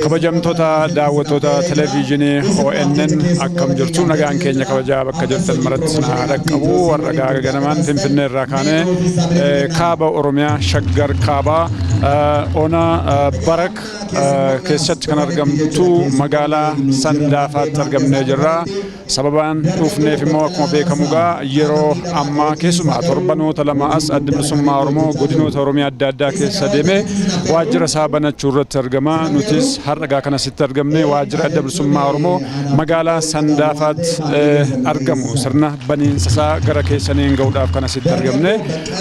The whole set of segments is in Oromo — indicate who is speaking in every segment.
Speaker 1: Kabajamtoota daawwattoota televiizyinii ONN, akkam jirtu? Nagaan keenya kabajaa bakka jirtan maratti na dhaqqabu. Warra gaaga ganamaan Finfinnee irraa kaanee kaaba Oromiyaa, Shaggar Kaabaa, ona Barak keessatti kan argamtu magaalaa Sandaafaatti argamnee jirra. Sababaan dhufneef immoo akkuma beekamu gaa yeroo ammaa, keessumaa torbanoota 2 as, Addi Bilisummaa Oromoo godinoota Oromiyaa adda addaa keessa deemee waajjira isaa banachuu irratti argama. Nutis har'a gaa kanasitti argamne, waajjira Adda Bilisummaa Oromoo magaalaa Sandaafaatti argamu sirna baniinsa isaa gara keessaniin gahuudhaaf kanasitti argamne.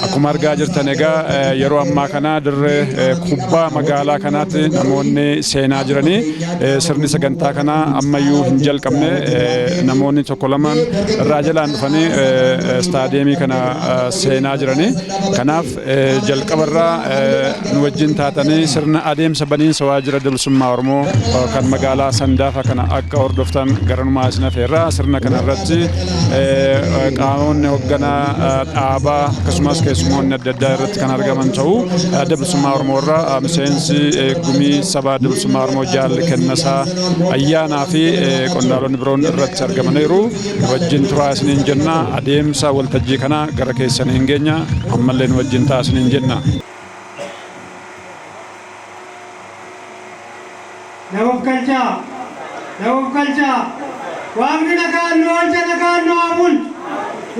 Speaker 1: Akkuma argaa jirtan egaa yeroo ammaa kana dirree kubbaa magaalaa kanaatti namoonni seenaa jiranii. Sirni sagantaa kanaa ammayyuu hin jalqabne. Namoonni tokko lamaan irraa jalaan dhufanii istaadiyeemii kana seenaa jiranii. Kanaaf jalqabarraa nu wajjin taatanii sirna adeemsa baniinsa waajjira Bilisummaa Oromoo kan magaalaa Sandaafa kana akka hordoftan garanumaa isin afeerra. Sirna kana irratti qaamonni hoogganaa dhaabaa akkasumas keessummoonni adda addaa irratti kan argaman ta'uu, Adda Bilisummaa Oromoo irraa miseensi gumii sabaa Adda Bilisummaa Oromoo Jaalli Kennasaa Ayyaanaa fi qondaalonni biroon irratti argamaniiru. Wajjin turaa isiniin jenna. Adeemsa waltajjii kanaa gara keessanii hin geenya. Ammallee nu wajjin ta'a isiniin jenna.
Speaker 2: Na of galchaa! Na of galchaa! Waaqni nagaan nu oolche, nagaan nu haa bulchu.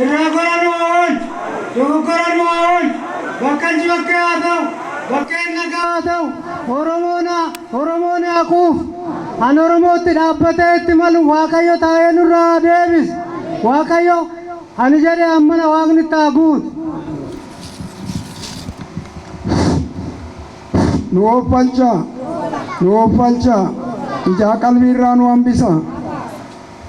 Speaker 2: Irraa gora nu haa oolchu. Dogoggora nu haa oolchu. Bakkalchi bakkee haa ta'u. Bakkeen nagaa haa ta'u. Oromoon haa Oromoon haa quufu. An Oromootti dhaabbatee itti malu Waaqayyo taa'ee nurraa haa deebisu. Waaqayyo ani jedhe ammana Waaqni itti haa guutu.
Speaker 3: Nu ooffalchaa, nu ooffalchaa, ijaa qalbiirraa nu hambisa.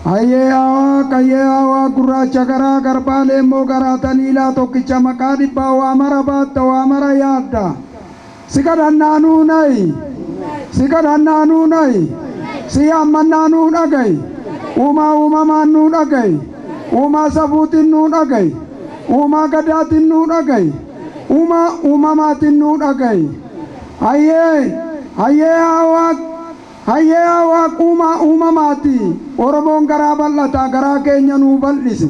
Speaker 3: Hayyee yaa Waaq, hayyee yaa Waaq, gurraacha garaa garbaa, leemmoo garaa taliilaa, tokkicha maqaa dhibbaa, waa mara baatta, waa mara yaadda. Si kadhannaa nuu na'i, si kadhannaa nuu na'i, si yaammannaa nuu dhaga'i, uumaa uumamaan nuu dhaga'i, uumaa safuutiin nuu dhaga'i, uumaa gadaatiin nuu dhaga'i. Uumaa uumamaatiin nuu dhaga'i. Hayyee, hayyee yaa Waaq, hayyee yaa Waaq, uumaa uumamaati. Oromoon garaa bal'ataa, garaa keenya nuu bal'isi.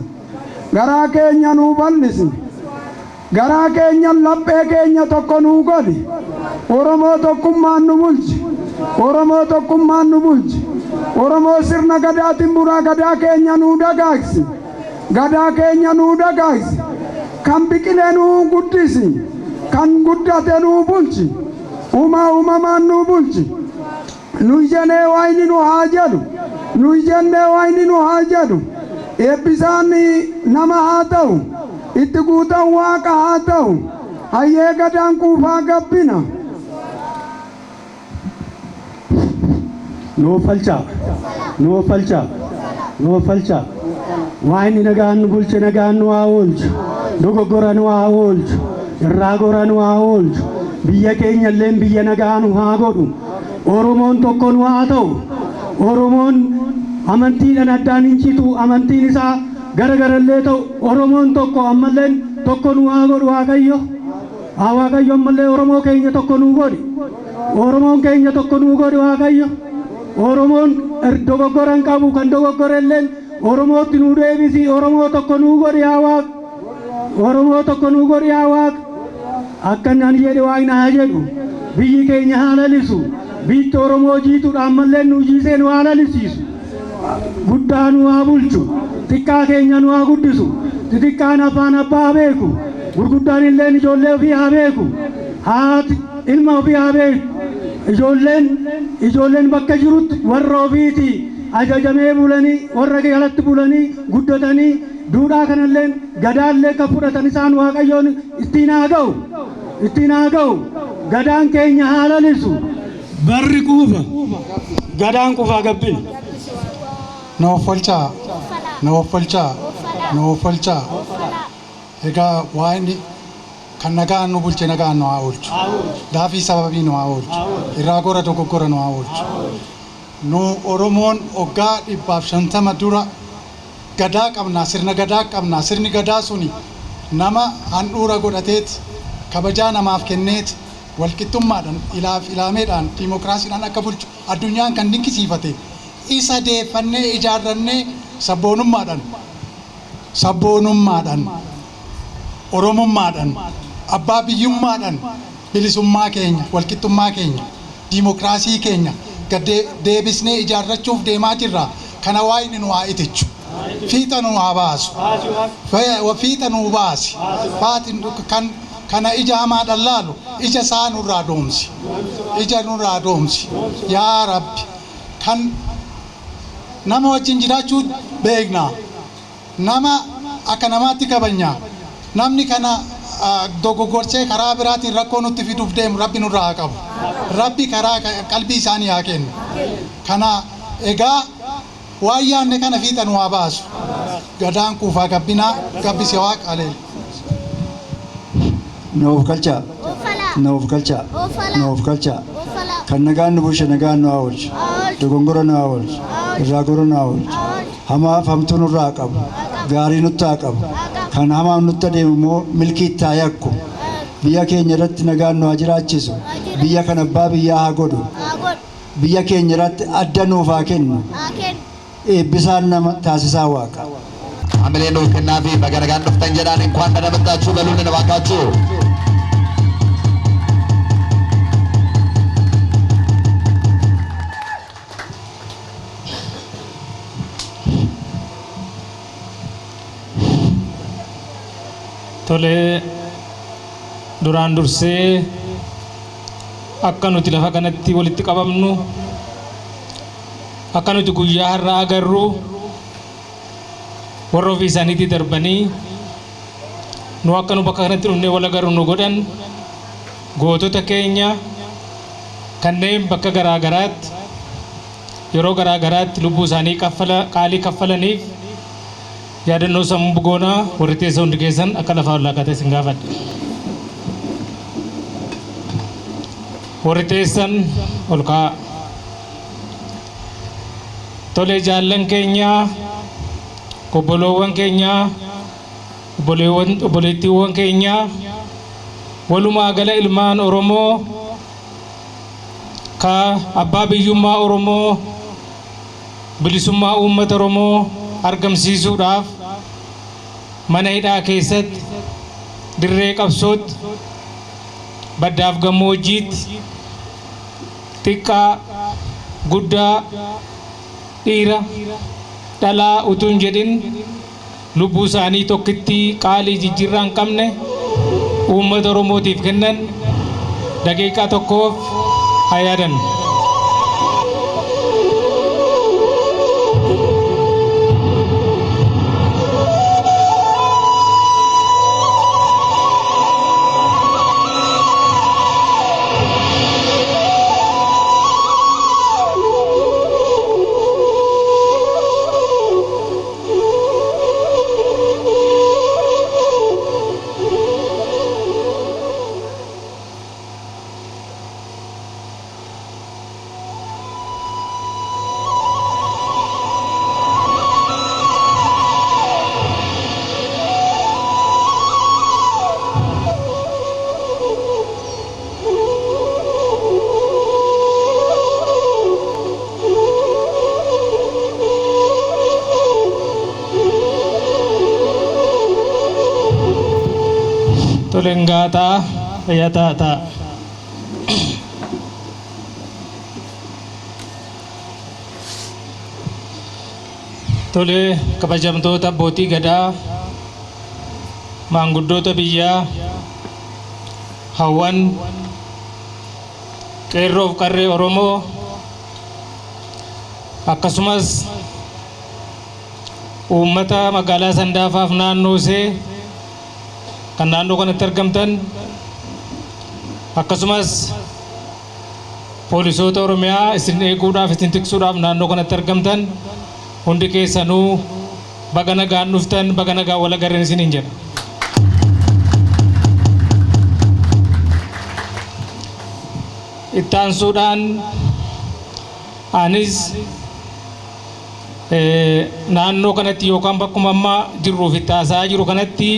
Speaker 3: Garaa keenya nuu bal'isi. Garaa keenya, laphee keenya tokko nuu godhi. Oromoo tokkummaan nu bulchi. Oromoo tokkummaan nu bulchi. Oromoo sirna gadaatiin bulaa, gadaa keenya nuu dagaagsi. Gadaa keenya nuu dagaagsi. Kan biqile nuu guddisi. Kan guddate nuu bulchi. Uumaa uumamaan nuu bulchi. Nu jenee Waaqni nu haa jedhu. Nu jennee Waaqni nu haa jedhu. Eebbisaan nama haa ta'u. Itti guutan Waaqa haa ta'u. Hayyee, gadaan quufaa gabbina.
Speaker 4: Nu offalchaa, nu offalchaa, nu offalchaa. Waaqni nagaan nu bulche, nagaan nu haa oolchu. Dogoggora nu haa oolchu. Irraa gora nu haa oolchu. Biyya keenya illeen biyya nagaa nu haa godhu. Oromoon tokko nu haa ta'u. Oromoon amantiidhaan addaan hin citu. Amantiin isaa gara garallee ta'u, Oromoon tokko, ammalleen tokko nu haa godhu Waaqayyo. Haa Waaqayyo ammallee Oromoo keenya tokko nuu godhi. Oromoon keenya tokko nuu godhi Waaqayyo. Oromoon dogoggora hin qabu, kan dogoggore illeen Oromootti nuu deebisi. Oromoo tokko nuu godhi yaa Waaq. Oromoo tokko nuu godhi yaa Waaq. Akka inni ani jedhe Waaqni haa jedhu. Biyyi keenya haa lalisu. Biyyi Oromoo jiituudha, ammallee nuu jiisee nu haa lalisiisu. Guddaa nu haa bulchu. Xiqqaa keenya nu haa guddisu. Xixiqqaan afaan abbaa haa beeku. Gurguddaan illeen ijoollee ofii haa beeku. Haati ilma ofii haa beeku. Ijoolleen bakka jirutti warra ofiiti ajajamee bulanii, warra jalatti bulanii guddatanii, duudhaa kanalleen gadaallee kan fudhatan isaan Waaqayyoon ittiin haa ga'u. Ittiin haa ga'u. Gadaan keenya haa lalisu. Barri quufa. Gadaan quufaa gabbina.
Speaker 5: Na offolchaa, na offolchaa, na offolchaa. Egaa Waaqni Kan nagaan nu bulche nagaan nu haa oolchu. Daafii sababii nu haa oolchu. Irraa gora dogoggora nu haa oolchu. Nu Oromoon waggaa 150 dura gadaa qabna, sirna gadaa qabna. Sirni gadaa suni nama handhuura godhateet, kabajaa namaaf kenneet, walqixxummaadhaan, ilaaf ilaameedhaan, diimokiraasiidhaan akka bulchu addunyaan kan dinqisiifate isa deeffannee ijaarrannee sabboonummaadhaan, Oromummaadhaan, abbaa biyyummaadhaan bilisummaa keenya, walqixxummaa keenya, diimokiraasii keenya gad deebisnee ijaarrachuuf deemaa jirra. Kana Waaqni nu haa itichu. Fiixa nu haa baasu. Fiixa nu baasi. Kan kana ija hamaadhaan laalu ija isaa nurraa doomsi. Ija nurraa doomsi. Yaa Rabbi, kan nama wajjin jiraachuu beekna. Nama akka namaatti kabajna. Namni kana dogoggorsee karaa biraatiin rakkoo nutti fiduuf deemu Rabbi nurraa haa qabu. Rabbi karaa qalbii isaanii haa kennu. Kana egaa waan yaadne kana fiixa nu haa baasu. Gadaan kuufaa gabbinaa gabbise Waaqa aleel.
Speaker 6: Nuuf galchaa. Nuuf galchaa. Nuuf galchaa. Kan nagaan nu bulche nagaan nu haa oolchu. Dogongora nu haa oolchu. Irraa gora nu haa oolchu. Hamaaf hamtuu nurraa haa qabu. Gaarii nutti haa qabu. Kan hamaaf nutti adeemu immoo milkii itti haa yakku. Biyya keenya irratti nagaan nu haa jiraachisu. Biyya kana abbaa biyyaa haa godhu. Biyya keenya irratti adda nuuf haa kennu. Eebbisaan nama taasisaa Waaqa.
Speaker 7: Hamilee nuuf kennaa fi baga nagaan dhuftan jedhaan እንኳን ደህና መጣችሁ በሉልን እባካችሁ።
Speaker 8: Tolee, duraan dursee akka nuti lafa kanatti walitti qabamnu, akka nuti guyyaa har'aa agarru, warra ofii isaaniitti darbanii nu akka nu bakka kanatti dhufnee wal agarru nu godhan, gootota keenya kanneen bakka garaa garaatti yeroo garaa garaatti lubbuu isaanii qaalii kaffalaniif yaadannoo sammuu goonaa. Warri teessa hundi keessan akka lafaa ol kaatee isin gaafadha. Warri teessan ol ka'a. Tole, jaallan keenyaa, obboloowwan keenyaa, obboleettiiwwan keenyaa, walumaa gala ilmaan Oromoo ka abbaa biyyummaa Oromoo, bilisummaa uummata Oromoo argamsiisuudhaaf mana hidhaa keessatti, dirree qabsootti, baddaaf gammoojjiitti, xiqqaa guddaa, dhiira dhalaa utuu hin jedhin lubbuu isaanii tokkitti qaalii jijjiirraa hin qabne uummata Oromootiif kennan daqiiqaa tokkoof haa yaadannu. Tole, ngaataa fayyaa ta'a. Tole, kabajamtoota abbootii gadaa, maanguddoota biyyaa, hawwan, qeerroof qarree Oromoo, akkasumas uummata magaalaa Sandaafaaf naannoo ishee kan naannoo kanatti argamtan, akkasumas poolisoota Oromiyaa isin eeguudhaaf, isin tiksuudhaaf naannoo kanatti argamtan, hundi keessanuu baga nagaan dhuftan, baga nagaan wal agarreen isiniin jedha. Itti aansuudhaan anis naannoo kanatti yookaan bakkuma amma jirruuf itti haasa'aa jiru kanatti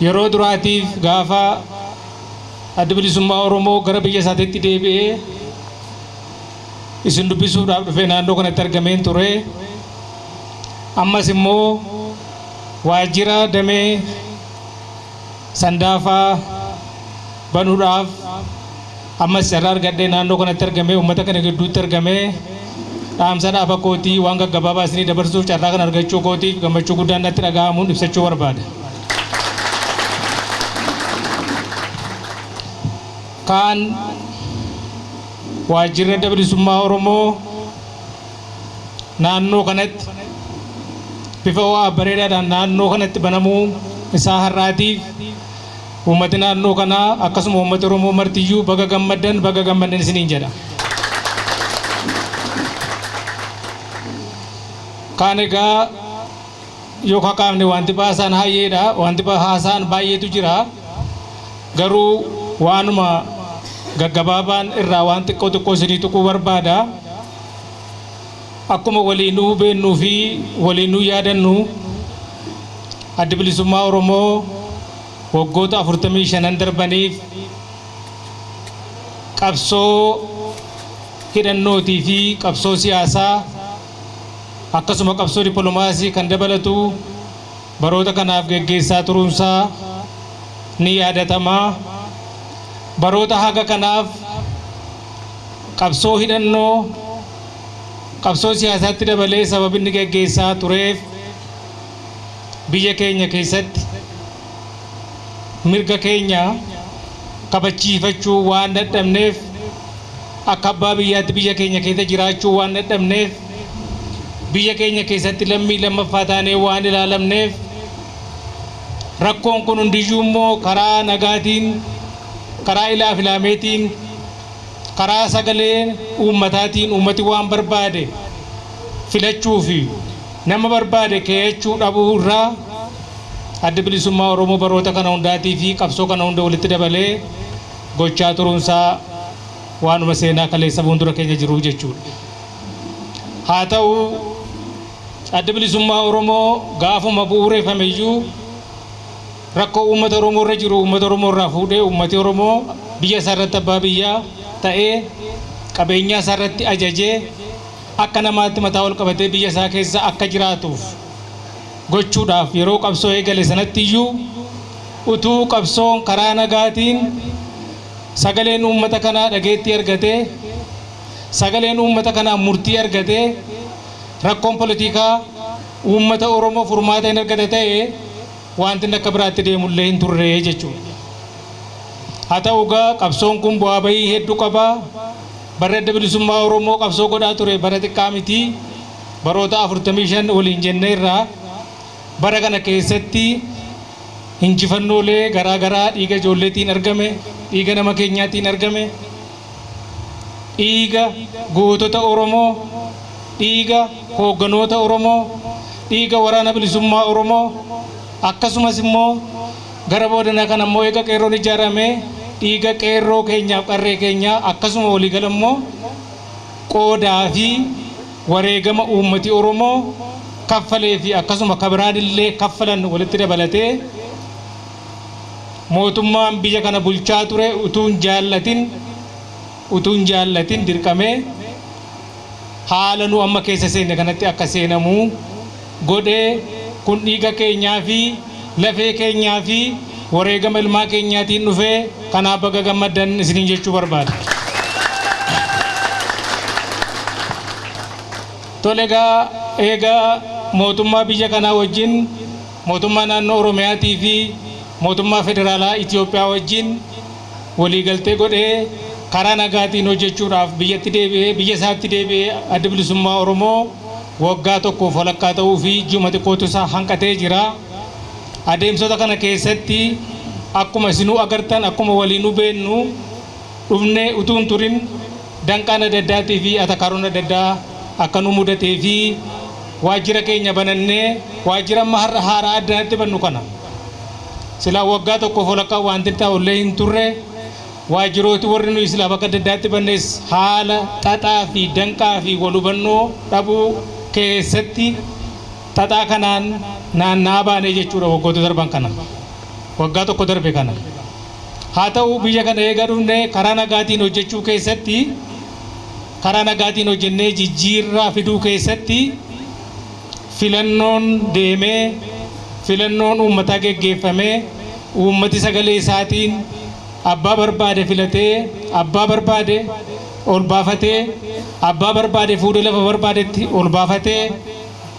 Speaker 8: yeroo duraatiif gaafa Adda Bilisummaa Oromoo gara biyya isaatiitti deebi'ee isin dubbisuudhaaf dhufee naannoo kanatti argameen ture. Ammas immoo waajjira damee Sandaafaa banuudhaaf ammas carraa argadhee naannoo kanatti argamee uummata kana gidduutti argamee dhaamsa dhaaba kootii waan gaggabaabaa isinii dabarsuuf carraa kana argachuu kootiif gammachuu guddaan natti dhaga'amuun ibsachuu barbaada. Kaan waajjirri Adda Bilisummaa Oromoo naannoo kanatti bifa ho'aa bareedaadhaan naannoo kanatti banamuu isaa har'aatiif uummati naannoo kanaa akkasuma uummati Oromoo martiyyuu baga gammaddan, baga gammaddan isiniin jedha. Kaan egaa yoo kakaafne wanti baasaan haayyeedha, wanti haasaan baay'eetu jira. Garuu waanuma gaggabaabaan irraa waan xiqqoo xiqqoo isinii tuquu barbaada. Akkuma waliinuu beennuu fi waliinuu yaadannu, Addi Bilisummaa Oromoo waggoota 45 darbaniif qabsoo hidhannootii fi qabsoo siyaasaa akkasuma qabsoo dippiloomaasii kan dabalatu baroota kanaaf geggeessaa turuunsaa ni yaadatama. Baroota haga kanaaf qabsoo hidhannoo qabsoo siyaasaatti dabalee sababni geggeessaa tureef biyya keenya keessatti mirga keenya kabachiifachuu waan dadhabneef, akka abbaa biyyaatti biyya keenya keessa jiraachuu waan dadhabneef, biyya keenya keessatti lammii lammaffaa taanee waan ilaalamneef, rakkoon kun hundiyyuu immoo karaa nagaatiin, karaa ilaaf ilaameetiin, karaa sagalee uummataatiin uummati waan barbaade filachuu fi nama barbaade keeyyachuu dhabuu irraa Adda Bilisummaa Oromoo baroota kana hundaatii fi qabsoo kana hunda walitti dabalee gochaa turuunsaa waanuma seenaa kaleessa fuuldura keenya jiru jechuudha. Haa ta'u, Adda Bilisummaa Oromoo gaafuma bu'uureffame iyyuu rakkoo uummata Oromoo irra jiru uummata Oromoo irraa fuudhee uummati Oromoo biyya isaa irratti abbaa biyyaa ta'ee, qabeenyaa isaa irratti ajajee, akka namaatti mataa ol qabatee biyya isaa keessa akka jiraatuuf gochuudhaaf yeroo qabsoo eegale sanatti iyyuu, utuu qabsoon karaa nagaatiin sagaleen uummata kanaa dhageettii argatee, sagaleen uummata kanaa murtii argatee, rakkoon politikaa uummata Oromoo furmaata hin argate ta'e, wanti inni akka biraatti deemullee hin turre jechuudha. Haa ta'u egaa, qabsoon kun bu'aa bahii hedduu qaba. Barri Adda Bilisummaa Oromoo qabsoo godhaa ture bara xiqqaa miti. Baroota 45 waliin jenneerra. Bara kana keessatti injifannoolee garaa garaa dhiiga ijoolleetiin argame, dhiiga nama keenyaatiin argame, dhiiga gootota Oromoo, dhiiga hoogganoota Oromoo, dhiiga Waraana Bilisummaa Oromoo, akkasumas immoo gara boodanaa kana immoo eega qeerroon ijaarame dhiiga qeerroo keenyaaf qarree keenyaa, akkasuma waliigala immoo qoodaa fi wareegama uummati Oromoo kaffalee fi akkasuma kabiraan illee kaffalan walitti dabalatee, mootummaan biyya kana bulchaa ture utuun jaallatin dirqamee haala nu amma keessa seenne kanatti akka seenamuu godhee. Kun dhiiga keenyaa fi lafee keenyaa fi wareegama ilmaa keenyaatiin dhufee, kanaaf baga gammaddan isiniin jechuu barbaada. Tole egaa, eegaa mootummaa biyya kanaa wajjin, mootummaa naannoo Oromiyaatii fi mootummaa federaalaa Itoophiyaa wajjin waliigaltee godhee karaa nagaatiin hojjechuudhaaf biyyatti deebi'ee, biyya isaatti deebi'ee, Adda Bilisummaa Oromoo waggaa tokkoof walakkaa ta'uu fi ji'uma xiqqootu isaa hanqatee jira. Adeemsota kana keessatti akkuma isinuu agartan, akkuma waliinuu beennu, dhufnee utuu hin turin danqaan adda addaatii fi atakaaroon adda addaa akka nu mudatee fi waajjira keenya banannee, waajjira amma har'a haaraa addanatti bannu kana silaa waggaa tokkoof walakkaa wanti ta'ullee hin turre. Waajjirooti warri nuyi silaa bakka adda addaatti bannes haala xaxaa fi danqaa fi wal hubannoo dhabuu keessatti xaxaa kanaan naanna'aa baanee jechuudha waggoota darban kana. Waggaa tokko darbe kana. Haa ta'u, biyya kana eega dhufne karaa nagaatiin hojjechuu keessatti, karaa nagaatiin hojjennee jijjiirraa fiduu keessatti, filannoon deemee, filannoon uummataa geggeeffamee, uummati sagalee isaatiin abbaa barbaade filatee, abbaa barbaade ol baafatee, abbaa barbaade fuudhee lafa barbaadetti ol baafatee,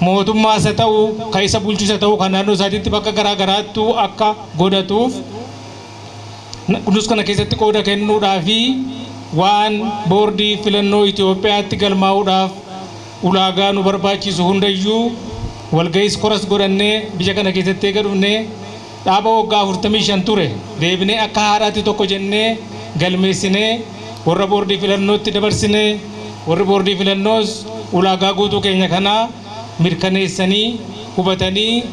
Speaker 8: mootummaa isa ta'u, kan isa bulchu isa ta'u, kan naannoo isaatiitti bakka garaa garaattuu akka godhatuuf, nus kana keessatti qooda kennuudhaa fi waan boordii filannoo Itoophiyaatti galmaa'uudhaaf ulaagaa nu barbaachisu hundayyuu walga'iis koras godhannee, biyya kana keessatti eega dhufnee dhaaba waggaa 45 ture deebinee akka haaraatti tokko jennee galmeessinee, warra boordii filannootti dabarsinee, warri boordii filannoos ulaagaa guutuu keenya kanaa mirkaneessanii hubatanii,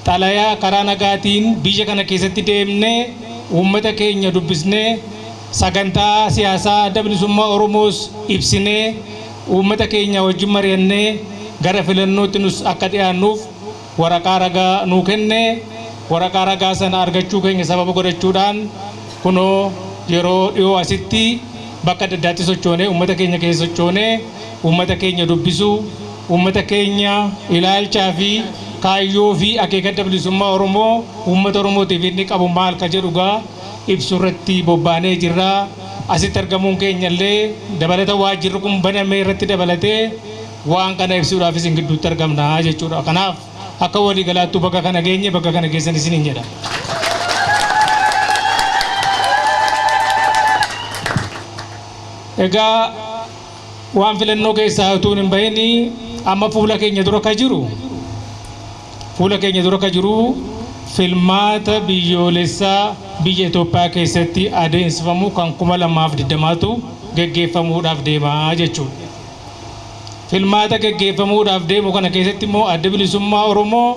Speaker 8: xalayaa karaa nagaatiin biyya kana keessatti deemnee uummata keenya dubbisnee, sagantaa siyaasaa Adda Bilisummaa Oromoos ibsinee, uummata keenya wajjin mari'annee gara filannootti nus akka dhiyaannuuf waraqaa ragaa nuu kenne. Waraqaa ragaa sana argachuu keenya sababa godhachuudhaan kunoo yeroo dhiyoo asitti bakka adda addaatti sochoonee, uummata keenya keessa sochoonee, uummata keenya dubbisuu, uummata keenya ilaalchaa fi kaayyoo fi akeeka Adda Bilisummaa Oromoo uummata Oromootiif inni qabu maal ka jedhu gaa ibsuu irratti bobbaanee jirra. Asitti argamuun keenya illee dabalata waajjirri kun baname irratti dabalatee waan kana ibsuudhaaf isin gidduutti argamna jechuudha. Kanaaf akka waliigalaattuu bakka kana geenye, bakka kana geessan isiniin jedha. Egaa waan filannoo keessaa utuu hin bahin, amma fuula keenya dura ka jiru filmaata biyyoolessaa biyya Itoophiyaa keessatti adeemsifamu kan 2020tu geggeeffamuudhaaf deemaa jechuudha. Filmaata geggeeffamuudhaaf deemu kana keessatti immoo Adda Bilisummaa Oromoo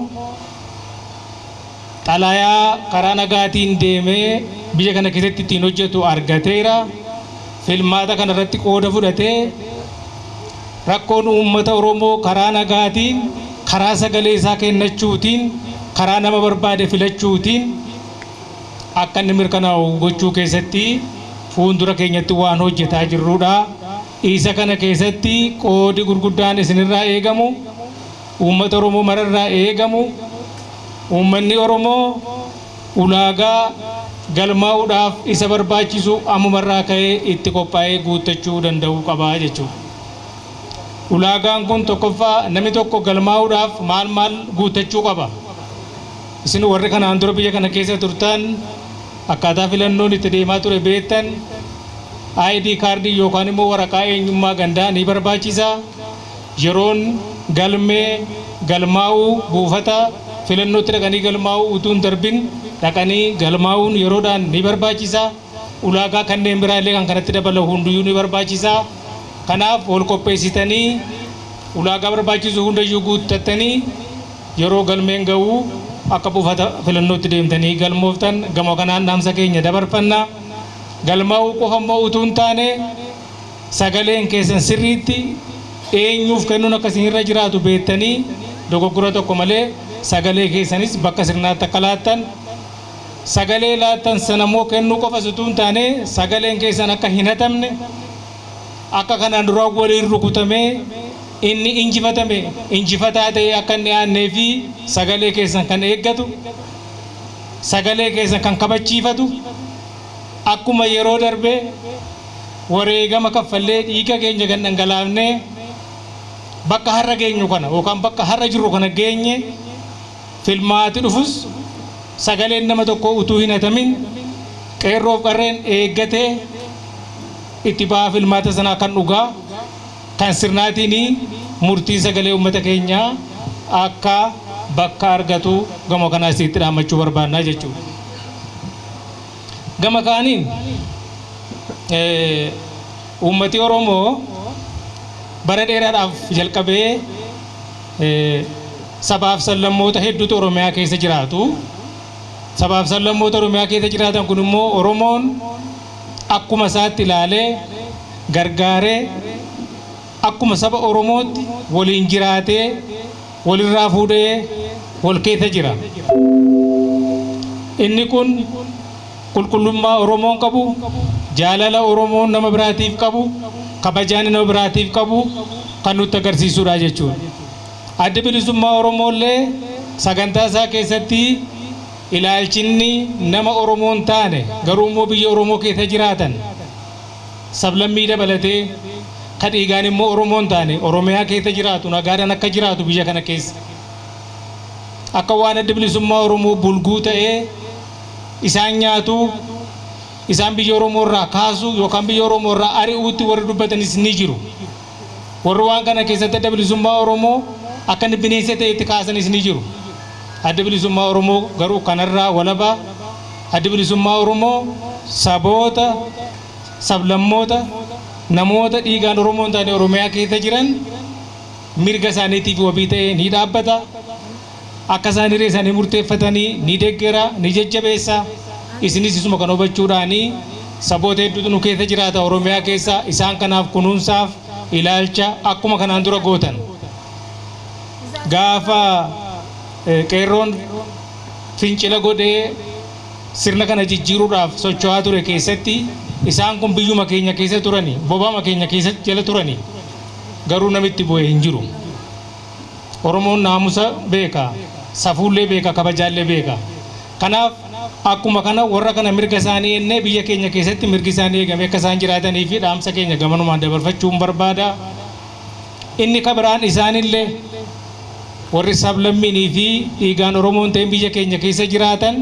Speaker 8: xalayaa karaa nagaatiin deemee biyya kana keessatti ittiin hojjetu argateera. Filmaata kana irratti qooda fudhatee rakkoon uummata Oromoo karaa nagaatiin, karaa sagalee isaa kennachuutiin, karaa nama barbaade filachuutiin akka inni mirkanaa'u gochuu keessatti fuuldura keenyatti waan hojjetaa jirrudha. Isa kana keessatti qoodi gurguddaan isinirraa eegamu, uummata Oromoo mararraa eegamu, uummanni Oromoo ulaagaa galmaa'uudhaaf isa barbaachisu ammumarraa ka'ee itti qophaa'ee guuttachuu danda'uu qaba jechuudha. Ulaagaan kun tokkoffaa, namni tokko galmaa'uudhaaf maal maal guuttachuu qaba? Isin warri kanaan dura biyya kana keessa turtan, akkaataa filannoon itti deemaa ture beektan, ID kaardii yookaan immoo waraqaa eenyummaa gandaa ni barbaachisa. Yeroon galmee galmaa'uu, buufata filannootti dhaqanii galmaa'uu utuu hin darbin dhaqanii galmaa'uun yeroodhaan ni barbaachisa. Ulaagaa kanneen biraa illee kan kanatti dabalu hunduyyuu ni barbaachisa. Kanaaf wal qopheessitanii, ulaagaa barbaachisu hundayyuu guuttattanii, yeroo galmeen ga'uu akka buufata filannootti deemtanii galmooftan gama kanaan dhaamsa keenya dabarfanna. Galmaa'uu qofa immoo utuu hin taane, sagaleen keessan sirriitti eenyuuf kennuun akka isin irra jiraatu beektanii, dogoggora tokko malee sagalee keessanis bakka sirnaatti akka laattan, sagalee laattan sana immoo kennuu qofas utuu hin taane, sagaleen keessan akka hin hatamne, akka kanaan duraa waliin rukutamee inni injifatame injifataa ta'ee akka hin dhiyaannee fi sagalee keessan kan eeggatu, sagalee keessan kan kabachiifatu, akkuma yeroo darbe wareegama kaffallee, dhiiga keenya kan dhangalaafnee bakka har'a geenyu kana yookaan bakka har'a jirru kana geenye, filmaati dhufus sagaleen nama tokko utuu hin hatamin qeerroof qarreen eeggatee itti ba'aa filmaata sanaa kan dhugaa kan sirnaatiin murtiin sagalee uummata keenyaa akka bakka argatu gama kanaa isitti dhaammachuu barbaannaa jechuudha. Gama kaaniin uummati Oromoo bara dheeraadhaaf jalqabee sabaaf sablammoota hedduutu Oromiyaa keessa jiraatu. Sabaaf sablammoota Oromiyaa keessa jiraatan kun immoo Oromoon Akkuma isaatti ilaalee gargaaree akkuma saba Oromootti waliin jiraatee walirraa fuudhee wal keessa jira. Inni kun qulqullummaa Oromoon qabu, jaalala Oromoon nama biraatiif qabu, kabajaan nama biraatiif qabu kan nutti agarsiisudha jechuudha. Adda Bilisummaa Oromoo illee sagantaa isaa keessatti ilaalchinni nama Oromoo hin taane garuu immoo biyya Oromoo keessa jiraatan sablammii dabalatee ka dhiigaan immoo Oromoo hin taane Oromiyaa keessa jiraatu nagaadhaan akka jiraatu biyya kana keessa. Akka waan Adda Bilisummaa Oromoo bulguu ta'ee isaan nyaatu, isaan biyya Oromoo irraa kaasu yookaan biyya Oromoo irraa ari'uutti warri dubbatanis ni jiru. Warri waan kana keessatti Adda Bilisummaa Oromoo akka inni bineensa ta'etti kaasanis ni jiru. Adda Bilisummaa Oromoo garuu kanarraa walaba. Adda Bilisummaa Oromoo saboota, sablammoota, namoota dhiigaan Oromoo hin taane Oromiyaa keessa jiran mirga isaaniitiif wabii ta'ee ni dhaabbata. Akka isaan hiree isaanii murteeffatanii ni deggera, ni jajjabeessa. Isinis isuma kana hubachuudhaani saboota hedduutu nu keessa jiraata Oromiyaa keessa, isaan kanaaf kunuunsaaf ilaalcha akkuma kanaan dura gootan. Gaafa qeerroon fincila godhee sirna kana jijjiiruudhaaf socho'aa ture keessatti isaan kun biyyuma keenya keessa turani, boba'ama keenya keessa jala turani, garuu namitti bu'e hin jiru. Oromoon naamusa beeka, safuullee beeka, kabajaallee beeka. Kanaaf akkuma kana warra kana mirga isaanii ennee biyya keenya keessatti mirgi isaanii eegamee akka isaan jiraatanii fi dhaamsa keenya gamanumaan dabarfachuun barbaada. Inni kabiraan isaanillee warri sablammiinii fi dhiigaan Oromoon ta'in biyya keenya keessa jiraatan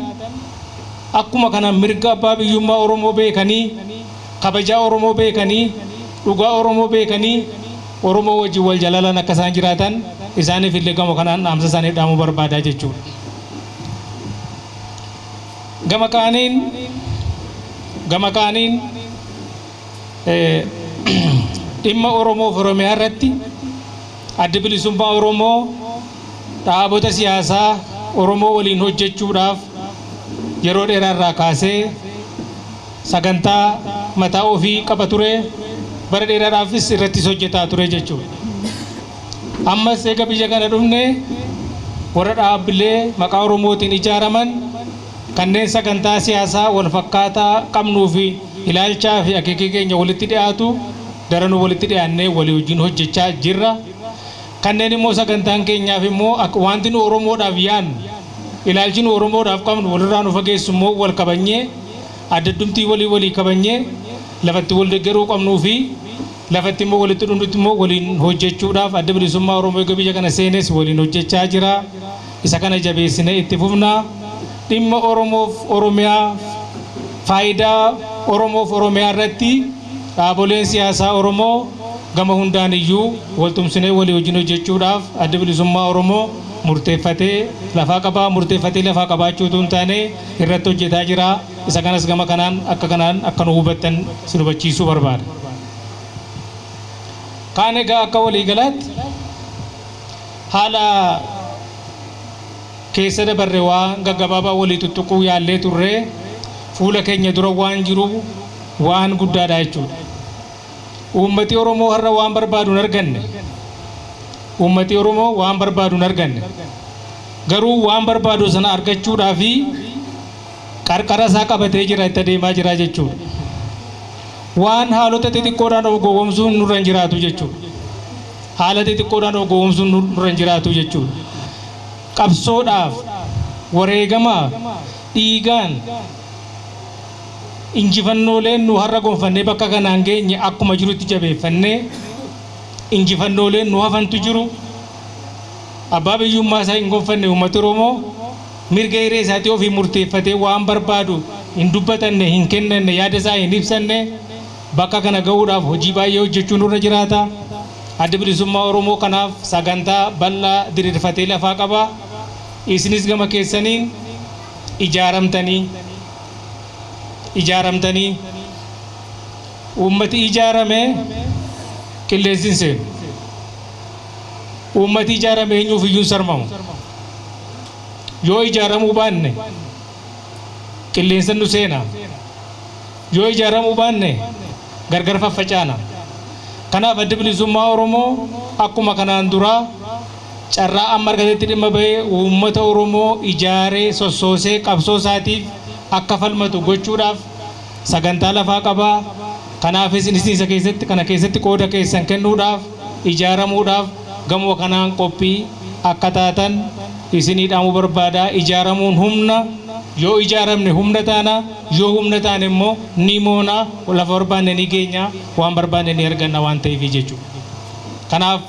Speaker 8: akkuma kana mirga abbaa biyyummaa Oromoo beekanii, kabajaa Oromoo beekanii, dhugaa Oromoo beekanii Oromoo wajjin wal jalalaan akka isaan jiraatan isaaniif illee gama kanaan dhaamsa isaaniif dhaamuu barbaadaa jechuudha. Gama kaaniin dhimma Oromoof Oromiyaa irratti Adda Bilisummaa Oromoo dhaabota siyaasaa Oromoo waliin hojjechuudhaaf yeroo dheeraa irraa kaasee sagantaa mataa ofii qaba ture, bara dheeraadhaafis irrattis hojjetaa ture jechuudha. Ammas eega biyya kana dhufne warra dhaabbilee maqaa Oromootiin ijaaraman kanneen sagantaa siyaasaa wal fakkaataa qabnuu fi ilaalchaa fi akeekii keenya walitti dhiyaatu daranuu walitti dhiyaannee walii wajjin hojjechaa jirra. Kanneen immoo sagantaan keenyaaf immoo wanti nu Oromoodhaaf yaadnu, ilaalchi nu Oromoodhaaf qabnu walirraa nu fageessu immoo wal kabanyee, addaddumtii walii walii kabanyee, lafatti wal deeggaruu qabnuu fi lafatti immoo walitti dhufnutti immoo waliin hojjechuudhaaf Adda Bilisummaa Oromoo eega biyya kana seenes waliin hojjechaa jira. Isa kana jabeessinee itti fufna. Dhimma Oromoof Oromiyaa, faayidaa Oromoof Oromiyaa irratti dhaaboleen siyaasaa Oromoo gama hundaan iyyuu waltumsinee walii wajjin hojjechuudhaaf Adda Bilisummaa Oromoo murteeffatee lafaa qabaa, murteeffatee lafaa qabaachuutu hin taane irratti hojjetaa jira. Isa kanas gama kanaan akka kanaan akka nu hubattan sin hubachiisuu barbaada. Kaan egaa akka waliigalaatti haala keessa dabarre waan gaggabaabaa walii tuttuquu yaallee turre, fuula keenya dura waan jiru waan guddaadha jechuudha. Uummati Oromoo har'a waan barbaadu hin arganne. Uummati Oromoo waan barbaadu hin arganne. Garuu waan barbaadu sana argachuudhaafi qarqara isaa qabatee jira, itti adeemaa jira jechuudha. Waan haalota xixiqqoodhaan of gowwoomsuun nurra hin jiraatu jechuudha. Haala xixiqqoodhaan of gowwoomsuun nurra hin jiraatu jechuudha. Qabsoodhaaf, wareegamaaf, dhiigaan injifannooleen nu har'a gonfannee bakka kanaan geenye akkuma jirutti jabeeffannee, injifannooleen nu hafantu jiru. Abbaa biyyummaa isaa hin gonfanne uummati Oromoo, mirga hiree isaatii ofii murteeffatee waan barbaadu hin dubbatanne, hin kennanne, yaada isaa hin ibsanne. Bakka kana gahuudhaaf hojii baay'ee hojjechuu nurra jiraata. Adda Bilisummaa Oromoo kanaaf sagantaa bal'aa diriirfatee lafaa qaba. Isinis gama keessaniin ijaaramtanii ijaaramtanii, uummati ijaarame qilleensi hin seenu. Uummati ijaarame eenyuuf iyyuu hin sarmamu. Yoo ijaaramuu baanne qilleensa nu seena. Yoo ijaaramuu baanne gargar faffacaana. Kanaaf Addi Bilisummaa Oromoo akkuma kanaan duraa carraa amma argatetti dhimma bahee uummata Oromoo ijaaree sossoosee qabsoo isaatiif akka falmatu gochuudhaaf sagantaa lafaa qaba. Kanaafis isa keessatti kana keessatti qooda keessan kennuudhaaf ijaaramuudhaaf gamoo kanaan qophii akka taatan isinii dhaamuu barbaada. Ijaaramuun humna, yoo ijaaramne humna taana, yoo humna taane immoo ni moona, lafa barbaanne ni geenya, waan barbaanne ni arganna waan ta'eef jechuudha. Kanaaf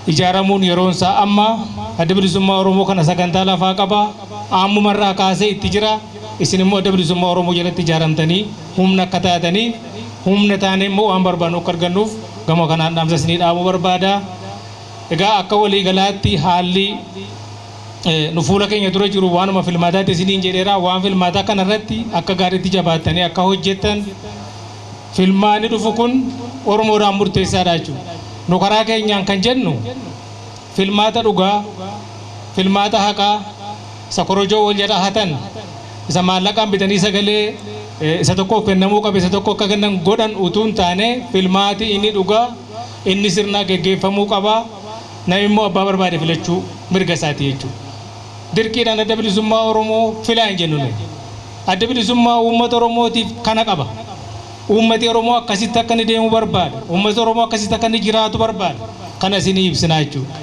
Speaker 8: ijaaramuun yeroon isaa amma. Adda Bilisummaa Oromoo kana sagantaa lafaa qaba. Ammumarraa kaasee itti jira. Isin immoo Adda Bilisummaa Oromoo jalatti ijaaramtanii humna akka taataniif, humna taane immoo waan barbaannu akka argannuuf gama kanaan dhaamsa isinii dhaamuu barbaada. Egaa akka waliigalaatti haalli nu fuula keenya dura jiru waanuma filmaataatti isiniin jedheera. Waan filmaataa kanarratti akka gaariitti jabaattanii akka hojjettan, filmaanni dhufu kun Oromoodhaan murteessaadha jechuudha. Nu karaa keenyaan kan jennu filmaata dhugaa, filmaata haqaa, isa korojoo wal jala hatan, isa maallaqaan bitanii sagalee isa tokkoof kennamuu qabe isa tokko akka kennan godhan utuu hin taane, filmaati inni dhugaa inni sirnaa geggeeffamuu qaba. Namni immoo abbaa barbaade filachuu mirga isaati jechuudha. Dirqiidhaan Adda Bilisummaa Oromoo filaa hin jennu nuyi. Adda Bilisummaa uummata Oromootiif kana qaba. Uummati Oromoo akkasitti akka inni deemu barbaada. Uummati Oromoo akkasitti akka inni jiraatu barbaada. Kana isinii ibsinaa jechuudha.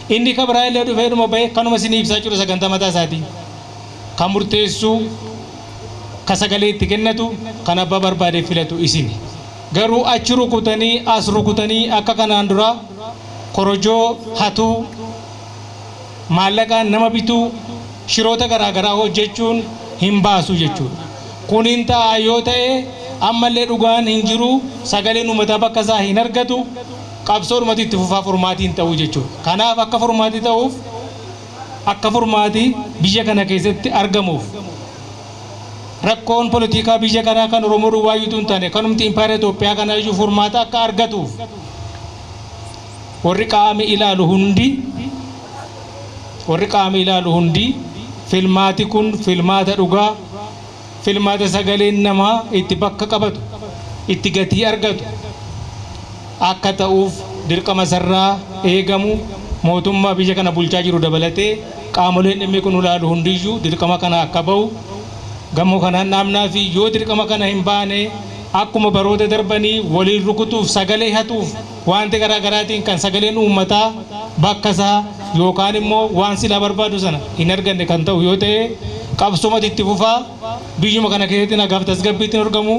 Speaker 8: Inni ka biraa illee dhufee dhuma bahee kanuma isinii ibsaa jechuudha sagantaa mataa isaatii. Kan murteessuu, ka sagalee itti kennatu, kan abbaa barbaade filatu isini. Garuu achi rukutanii as rukutanii akka kanaan dura korojoo hatuu, maallaqaan nama bituu, shiroota garaa garaa hojjechuun hin baasu jechuudha. Kun hin ta'a yoo ta'e, ammallee dhugaan hin jiru, sagaleen uummataa bakka isaa hin argatu, qabsoodhumatu itti fufaa, furmaatii hin ta'u jechuudha. Kanaaf akka furmaatii ta'uuf, akka furmaatii biyya kana keessatti argamuuf, rakkoon politikaa biyya kanaa kan Oromoo duwwaayyuutu hin taane, kanumti impaayera Itoophiyaa kana iyyuu furmaata akka argatuuf, warri qaami ilaalu hundi filmaati kun filmaata dhugaa, filmaata sagaleen namaa itti bakka qabatu, itti gatii argatu akka ta'uuf dirqama sarraa eegamu mootummaa biyya kana bulchaa jiru dabalatee qaamoleen dhimmi kun ilaalu hundiyyuu dirqama kana akka ba'u gamoo kanaan dhaamnaa fi yoo dirqama kana hin baane, akkuma baroota darbanii waliin rukutuuf, sagalee hatuuf, wanti garaa garaatiin kan sagaleen uummataa bakka isaa yookaan immoo waan silaa barbaadu sana hin arganne kan ta'u yoo ta'e, qabsumatti itti fufaa, biyyuma kana keessatti nagaaf tasgabbiitti hin argamu,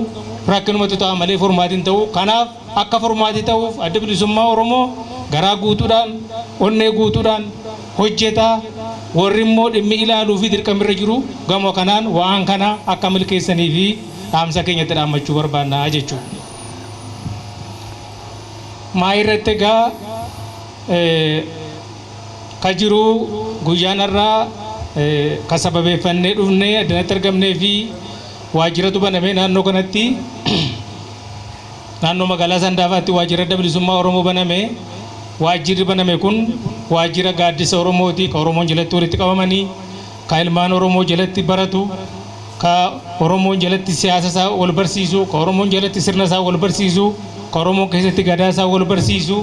Speaker 8: rakkinumatu ta'a malee furmaatiin ta'u. Kanaaf akka furmaatii ta'uuf Adda Bilisummaa Oromoo garaa guutuudhaan, onnee guutuudhaan hojjetaa. Warri immoo dhimmi ilaaluu fi dirqamirra jiru gama kanaan waan kana akka milkeessanii fi dhaamsa keenyatti dhaammachuu barbaannaa jechuudha. Maa irratti egaa ka jiru guyyaan har'aa ka sababeeffannee dhufnee addanatti argamnee fi waajjiratu banamee naannoo kanatti, naannoo magaalaa Sandaafaatti waajjira Adda Bilisummaa Oromoo baname. Waajjirri baname kun waajjira gaaddisa Oromooti, ka Oromoon jalatti walitti qabamanii, ka ilmaan Oromoo jalatti baratu, ka Oromoon jalatti siyaasa isaa wal barsiisu, ka Oromoon jalatti sirna isaa wal barsiisu, ka Oromoon keessatti gadaa isaa wal barsiisu.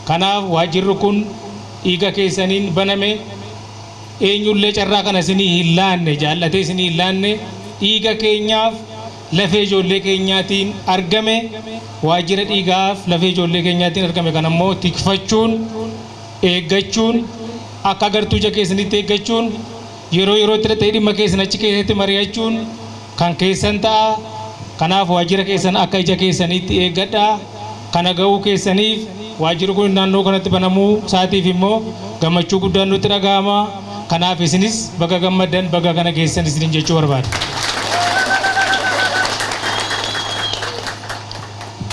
Speaker 8: Kanaaf waajjirri kun dhiiga keessaniin baname. Eenyullee carraa kana isinii hin laanne, jaallatee isinii hin laanne. Dhiiga keenyaaf lafee ijoollee keenyaatiin argame. Waajjira dhiigaaf lafee ijoollee keenyaatiin argame kan ammoo tikfachuun, eeggachuun, akka agartuu ija keessanitti eeggachuun, yeroo yerootti dhaqxanii dhimma keessan achi keessatti mari'achuun kan keessan ta'a. Kanaaf waajjira keessan akka ija keessaniitti eeggadhaa. Kana ga'uu keessaniif, waajjirri kun naannoo kanatti banamuu isaatiif immoo gammachuu guddaan nutti dhaga'ama. Kanaaf isinis baga gammaddan, baga kana geessan isiniin jechuu barbaada.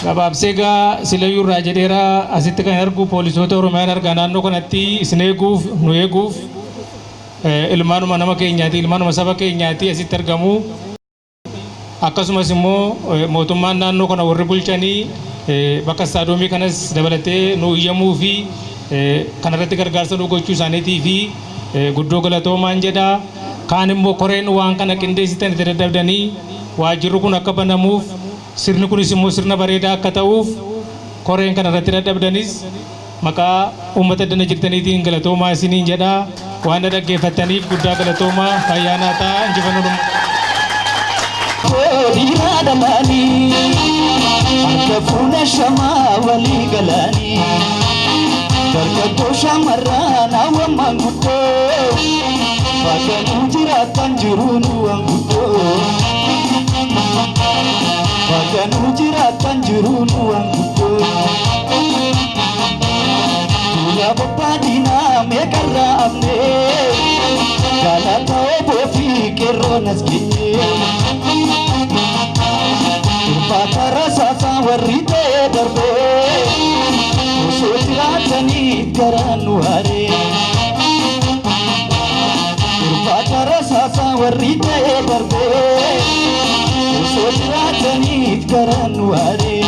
Speaker 8: Gabaabsee egaa silayyuu irraa jedheera. Asitti kan argu poolisoota Oromiyaan argaa. Naannoo kanatti isin eeguuf, nu eeguuf, ilmaanuma nama keenyaati, ilmaanuma saba keenyaati asitti argamu. Akkasumas immoo mootummaan naannoo kana warri bulchanii bakka istaadoomii kanas dabalatee nu iyyamuu fi kanarratti gargaarsa nu gochuu isaaniitii fi guddoo galatoomaan jedha. Kaan immoo koreen waan kana qindeessitan itti dadhabdanii Waajjirri kun akka banamuuf, sirni kunis immoo sirna bareedaa akka ta'uuf koreen kana irratti dadhabdanis maqaa uummata dana jirtaniitiin galatoomaa isiniin jedha. Waan na dhaggeeffattaniif guddaa galatoomaa. Ayyaanaa ta'a. Injifannoo.
Speaker 9: Dhiiraa dhalaanii harka fuula shamaa walii galaanii, dargaggoo shamarraan hawwan maanguddoo, bakka nu jiraatan jiruun waan guddoo, bakka nu jiraatan jiruun waan guddoo. Duula bobbaadinaa meeqarraa afnee, galata oboo fi qeerroon as geenye. Irbaata rasaasaa warri ta'ee darbee, osoo jiraataniif garaan nu haaree. Irbaata rasaasaa warri ta'ee darbee, osoo jiraataniif garaan nu haaree.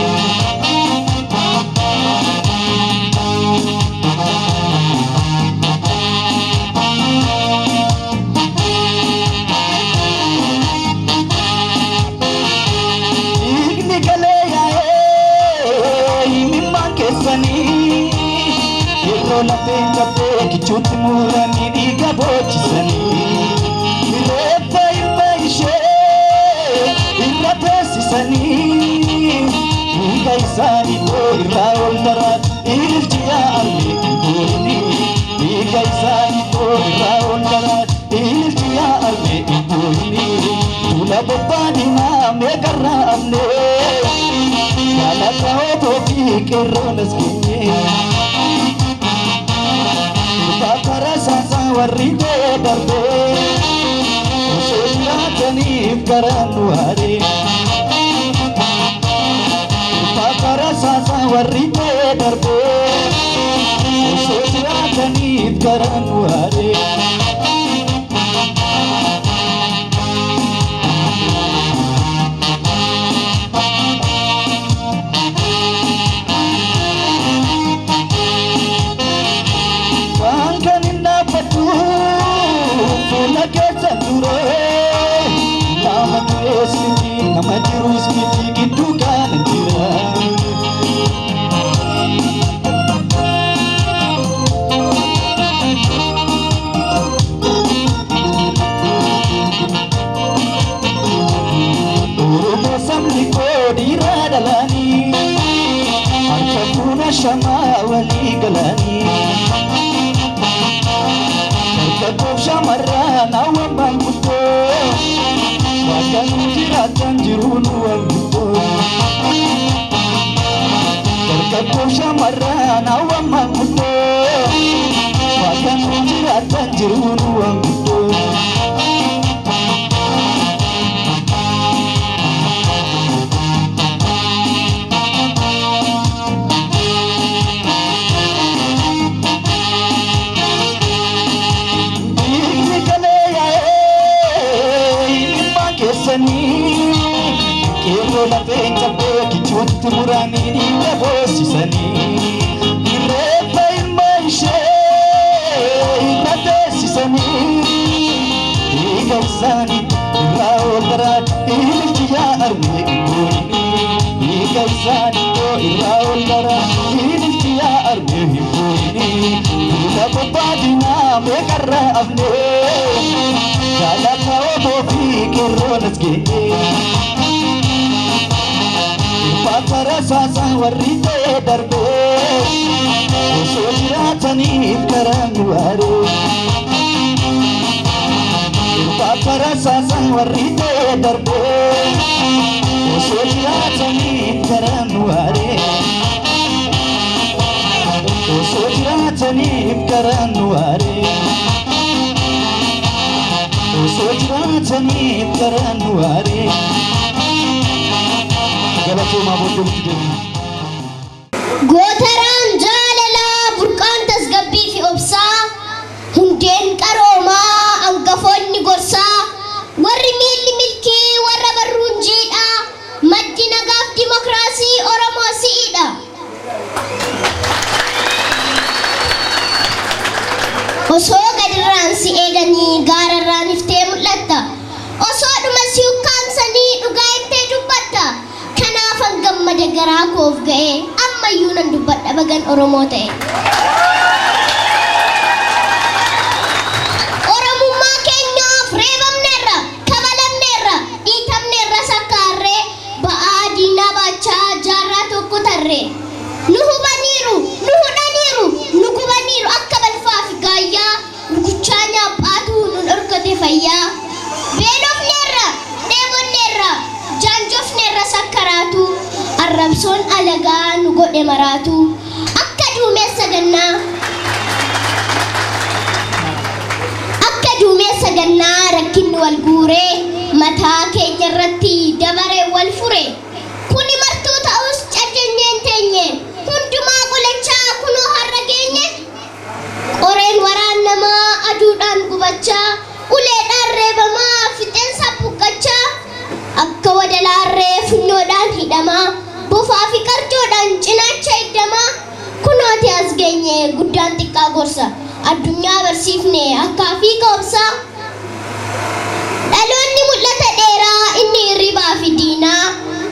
Speaker 9: Dhiigni galee yaa'ee himimmaan keessanii, yeroo lafeen cabdee kichuutti muranii dhiiga boochisanii, reeffa ilma ishee irra teessisanii, dhiiga isaanii irraa ol daraa ililchi yaa'ame hin, dhiiga isaanii irraa ol daraa ililchi yaa'ame hin. Duula bobbaadinaa meeqarraa afnee, galata oboo fi qeerroon as geenye. Irbaata rasaasaa warri ta'ee darbee, osoo jiraataniif garaan nu haaree. Irbaata rasaasaa warri ta'ee darbee, osoo jiraataniif garaan nu haaree. Waan kan hin dhaabbadhu fuula keessan dura, nama du'ees miti, nama jirus miti, gidduu kana jira. Oromoo sabni koo, dhiiraa dhalaanii harka fuula shamaa walii galanii, dargaggoof shamarraan hawwan maanguddoo, bakka nu jiraatan jiruun waan guddoo. Dargaggoof shamarraan hawwan maanguddoo, bakka nu jiraatan jiruun waan guddoo. Dhiigni galee yaa'ee himimmaan keessanii, qeerroo lafeen cabdee kichuutti muranii dhiiga boosisanii, reeffa ilma ishee irra teessisanii, dhiiga isaanii irraa ol daraa ililchi yaa armee hin, dhiiga isaanii irraa ol daraa ililchi yaa armee hin booyini. Duula bobbaadinaa meeqarraa afnee, galata oboo fi qeerroon as geenye. Irbaata rasaasaa warri ta'ee darbee, osoo jiraataniif garaan nu haaree. Irbaata rasaasaa warri ta'ee darbee, osoo jiraataniif garaan nu haaree. Osoo jiraataniif garaan nu haaree. Osoo jiraataniif garaan nu haaree. Galatoomaa, booddee nutti deemna.
Speaker 10: Gootaraan jaalalaa, burqaan tasgabbii fi obsaa, hundeen qaroomaa, hangafoonni gorsaa, warri miilli milkii, warra barruun jiidhaa, maddi nagaaf dimokiraasii Oromoo si'idha. Osoo gadirraan si eeganii gaararraan iftee mul'atta. Osoo dhuma si ukkaamsanii dhugaa gammada garaa koof ga'e ammayyuu nan dubbadha bagan Oromoo ta'e. Oromummaa keenyaaf reebamneerra, kabalamneerra, dhiitamneerra sakkaarree ba'aa diinaa baachaa jaarraa tokko tarree. Nu hubaniiru, nu hudhaniiru, nu gubaniiru akka balfaa fi gaayyaa rukuchaa nyaaphaatu nu dhorkate fayyaa. Beelofneerra, dheebonneerra, jaanjofneerra sakkaraatu arrabsoon alagaa nu godhe maraatu akka duumessa gannaa. Akka duumessa gannaa rakkinni wal guuree mataa keenya irratti dabaree wal fure. Kuni martuu ta'us cajjenneen teenye hundumaa qolachaa kunoo har'a geenye. Qoreen waraannamaa aduudhaan gubachaa uleedhaan reebamaa fixeensa buqqachaa akka wadalaarree funyoodhaan hidhamaa bofaa fi qarcoodhaan cinaacha hidhamaa kunooti as geenye guddaan xiqqaa gorsa addunyaa barsiifne akkaa fi qoobsaa. Dhaloonni mul'ata dheeraa inni hirribaa fi diinaa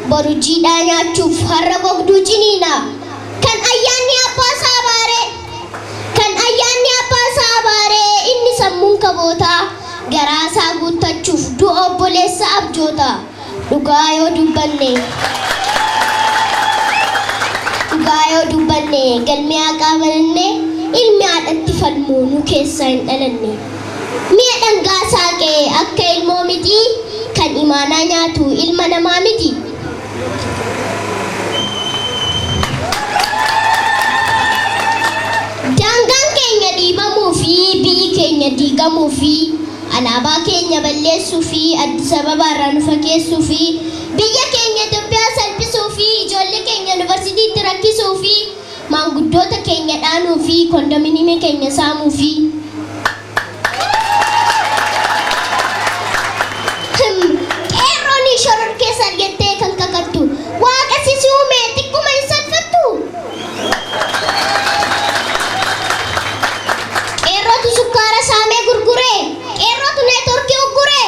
Speaker 10: boru jiidhaa nyaachuuf har'a gogduu ciniina. Kan ayyaanni abbaa isaa baaree kan ayyaanni abbaa isaa baaree inni sammuun kabootaa garaa isaa guuttachuuf du'a obboleessa abjoota. Dhugaa yoo dubbanne dhugaa yoo dubbanne galmee haqaa bananne ilmi haadhatti falmu nu keessaa hin dhalanne. Mi'a dhangaa saaqee akka ilmoo miti kan imaanaa nyaatu ilma namaa miti. Daangaan keenya dhiibamuu fi biyyi keenya diigamuu fi alaabaa keenya balleessuu fi Addis Ababa irraa nu fageessuu fi biyya keenya Itoophiyaa salphisuu fi ijoollee keenya yuunivarsiitiitti rakkisuu fi maanguddoota keenya dhaanuu fi kondominiimii keenya saamuu fi Qeerroon shoror keessa argattee kan kakattu waaqa si uume xiqquma hin salphattu. Qeerrootu sukkaara saamee gurgure. Qeerrootu neetworkii uggure.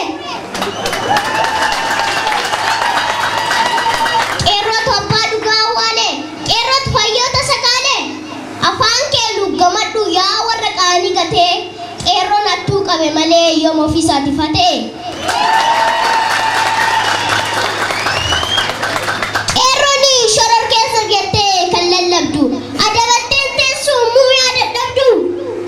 Speaker 10: Qeerrootu abbaa dhugaa awwaale. Qeerrootu hayyoota sakaale. Afaan kee luggamadhu yaa warra qaanii gatee qeerroon hattuu qabe malee yoom ofiisaatiif hatee. Qeerroon shoror keessa jettee kan lallabdu adabatteen teessu muuyaa dadhabdu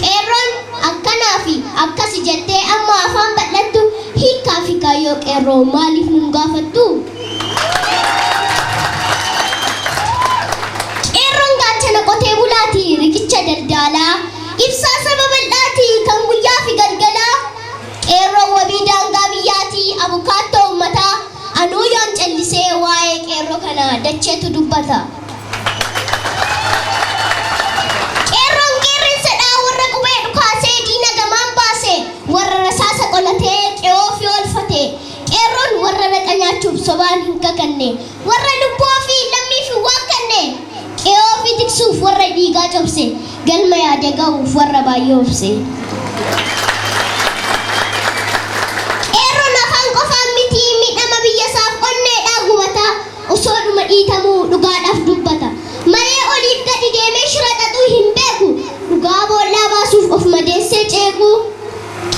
Speaker 10: qeerroon akkanaa fi akkasi jettee amma afaan bal'attu hiikkaa fi kaayyoo qeerroo maaliif nun gaafattu? Qeerroon gaachana qotee bulaati riqicha daldaalaa ibsaa saba bal'aati kan guyyaa fi galgalaa qeerroon wabii daangaa biyyaati abukaattoo uummataa anuu yoon callisee waa'ee qeerroo kana dacheetu dubbata. Qeerroon qeerransadhaa warra qubee dhukaasee diina gamaan baase warra rasaasa qolatee qe'oo fi oolfate qeerroon warra raqa nyaachuuf sobaan hin kakanne warra lubbuu ofii lammii fi waaqanne qe'oo fi tiksuuf warra dhiigaa cobse galma yaade ga'uuf warra baay'ee obse. Qeerroon afaan qofaan miti miidhama biyya isaaf onneedhaa gubata osoo dhuma dhiitamuu dhugaadhaaf dubbata. Malee oliif gadi deemee shira xaxuu hin beeku dhugaa boollaa baasuuf of madeessee ceeku.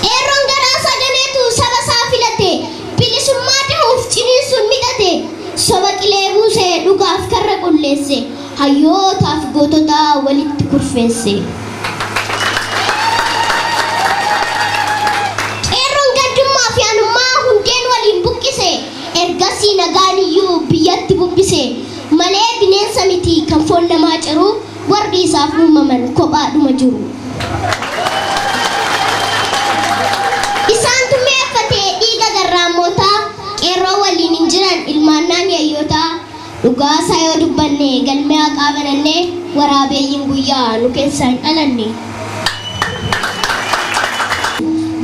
Speaker 10: Qeerroon garaa saganeetu saba isaa filate bilisummaa dahuuf ciniinsuun mixate soba qilee buusee dhugaaf karra qulleesse hayyootaaf gootota walitti kurfeesse. Qeerroon gaddummaa fi anummaa hundeen waliin buqqise ergasii nagaan iyyuu biyyatti bubbise malee bineensa miti kan foon namaa ciru warri isaaf uumaman kophaadhuma jiru. Isaantu mi'eeffatee dhiiga garraamotaa qeerroo waliin hin jiran ilmaannaan yayyootaa dhugaasaa yoo dubbanne galmee haqaa bananne waraabeeyyiin guyyaa nu keessaa hin dhalanne.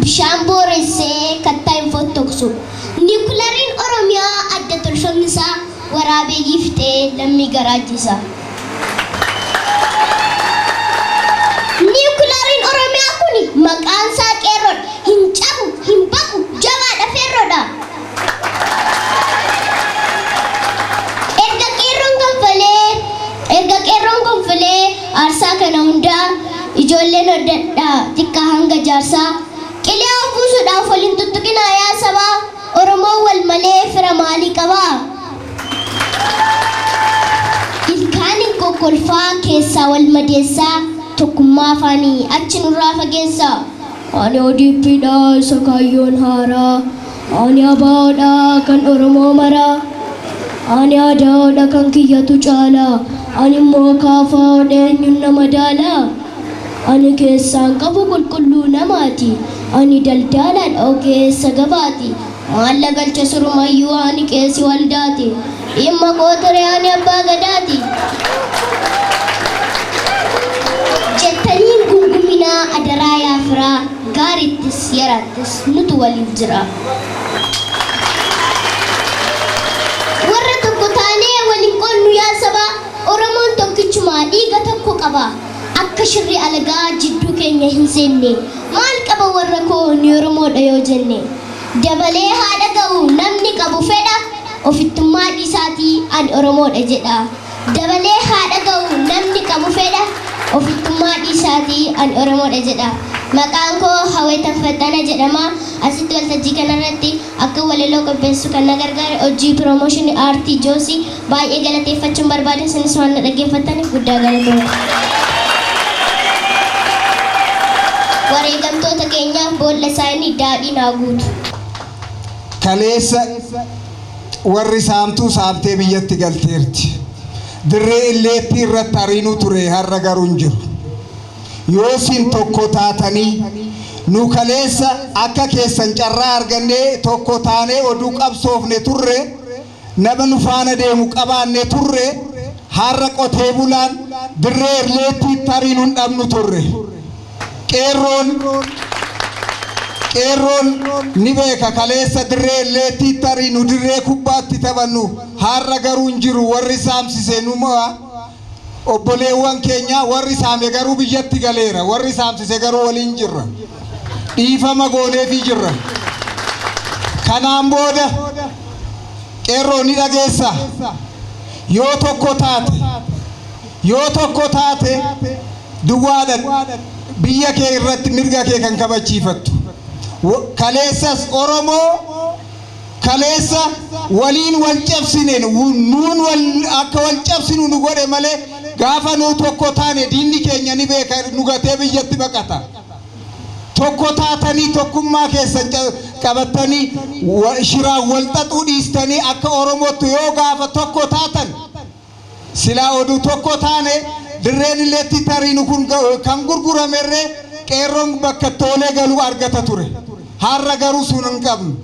Speaker 10: Bishaan booressee kattaa hin fottoksu. Niwukilaariin Oromiyaa adda tolfamni isaa waraabeeyyii fixee lammii garaachisa. Niwukilaariin Oromiyaa kun maqaan isaa qeerroodha. Hin cabu, hin baqu, jabaadha feerroodha. Erga qeerroon jedha xiqqaa hanga jaarsaa. Qilee of buusuudhaaf wal hin tuttuqinaa yaa sabaa. Oromoon wal malee fira maalii qabaa? Ilkaaniin kokkolfaa keessaa wal madeessaa, tokkummaa afaanii achi nurraa fageessaa. Ani ODPdha isa kaayyoon haaraa. Ani ABOdha kan Oromoo maraa. Ani ADOdha kan kiyyatu caalaa. Ani immoo KFOdha, eenyuun na madaalaa? Ani keessaan qabu, qulqulluu namaati. Ani daldaalaadha, ogeessa gabaati. Maalla galcha surumayyuu, ani qeesii waldaati. Dhimma koo ture, ani abbaa gadaati. Jettanii gunguminaa adaraa yaa firaa, gaarittis yaraattis nutu waliif jira. Warra tokko taanee waliin qonnu yaa sabaa, Oromoon tokkichumaa dhiiga tokko qaba. Akka shirri alagaa jidduu keenya hin seenne, maal qaba warra koo ni Oromoodha yoo jenne. Dabalee haa dhaga'u namni qabu fedha, ofittummaa dhiisaatii ani Oromoodha jedha. Dabalee haa dhaga'u namni qabu fedha, ofittummaa dhiisaatii ani Oromoodha jedha. Maqaan koo Hawee Tanfaxxana jedhama. Asitti waltajjii kanarratti akka walaloo qopheessu kan na gargaare hojii piroomooshinii aartii Joosii baay'ee galateeffachuun barbaada. Isinis waan na dhaggeeffattaniif guddaa galatooma. Wareegamtoota keenyaaf boolla isaanii daadhiin haa guutu.
Speaker 11: Kaleessa warri saamtuu saamtee biyyatti galteerti. Dirree illeettii irratti ariinuu ture, har'a garuu hin jiru. Yoo isin tokko taatanii, nu kaleessa akka keessan carraa argannee tokko taanee oduu qabsoofne turre, nama nu faana deemu qabaanne turre, har'a qotee bulaan dirree illeettiitti ariinuu hin dhabnu turre. Qeerroon ni beeka, kaleessa dirree illeettiitti ariinu, dirree kubbaatti taphannu, har'a garuu hin jiru. Warri saamsise numa obboleewwan keenya, warri saame garuu biyyatti galeera, warri saamsise garuu waliin jirra, dhiifama gooneefii jirra. Kanaan booda qeerroo ni dhageessa, yoo tokko taate, yoo tokko taate duwwaadha biyya kee irratti mirga kee kan kabachiifattu. Kaleessas Oromoo kaleessa waliin wal cabsine, nuun wal akka wal cabsinu nu godhe malee, gaafa nu tokko taane diinni keenya ni beeka, nu gatee biyyatti baqata. Tokko taatanii, tokkummaa keessan qabattanii, shiraan wal xaxuu dhiistanii, akka Oromootti yoo gaafa tokko taatan, silaa oduu tokko taane dirreen illeetti tariinu kun kan gurguramerree qeerroon bakka toolee galuu argata ture. Har'a garuu sun hin qabnu.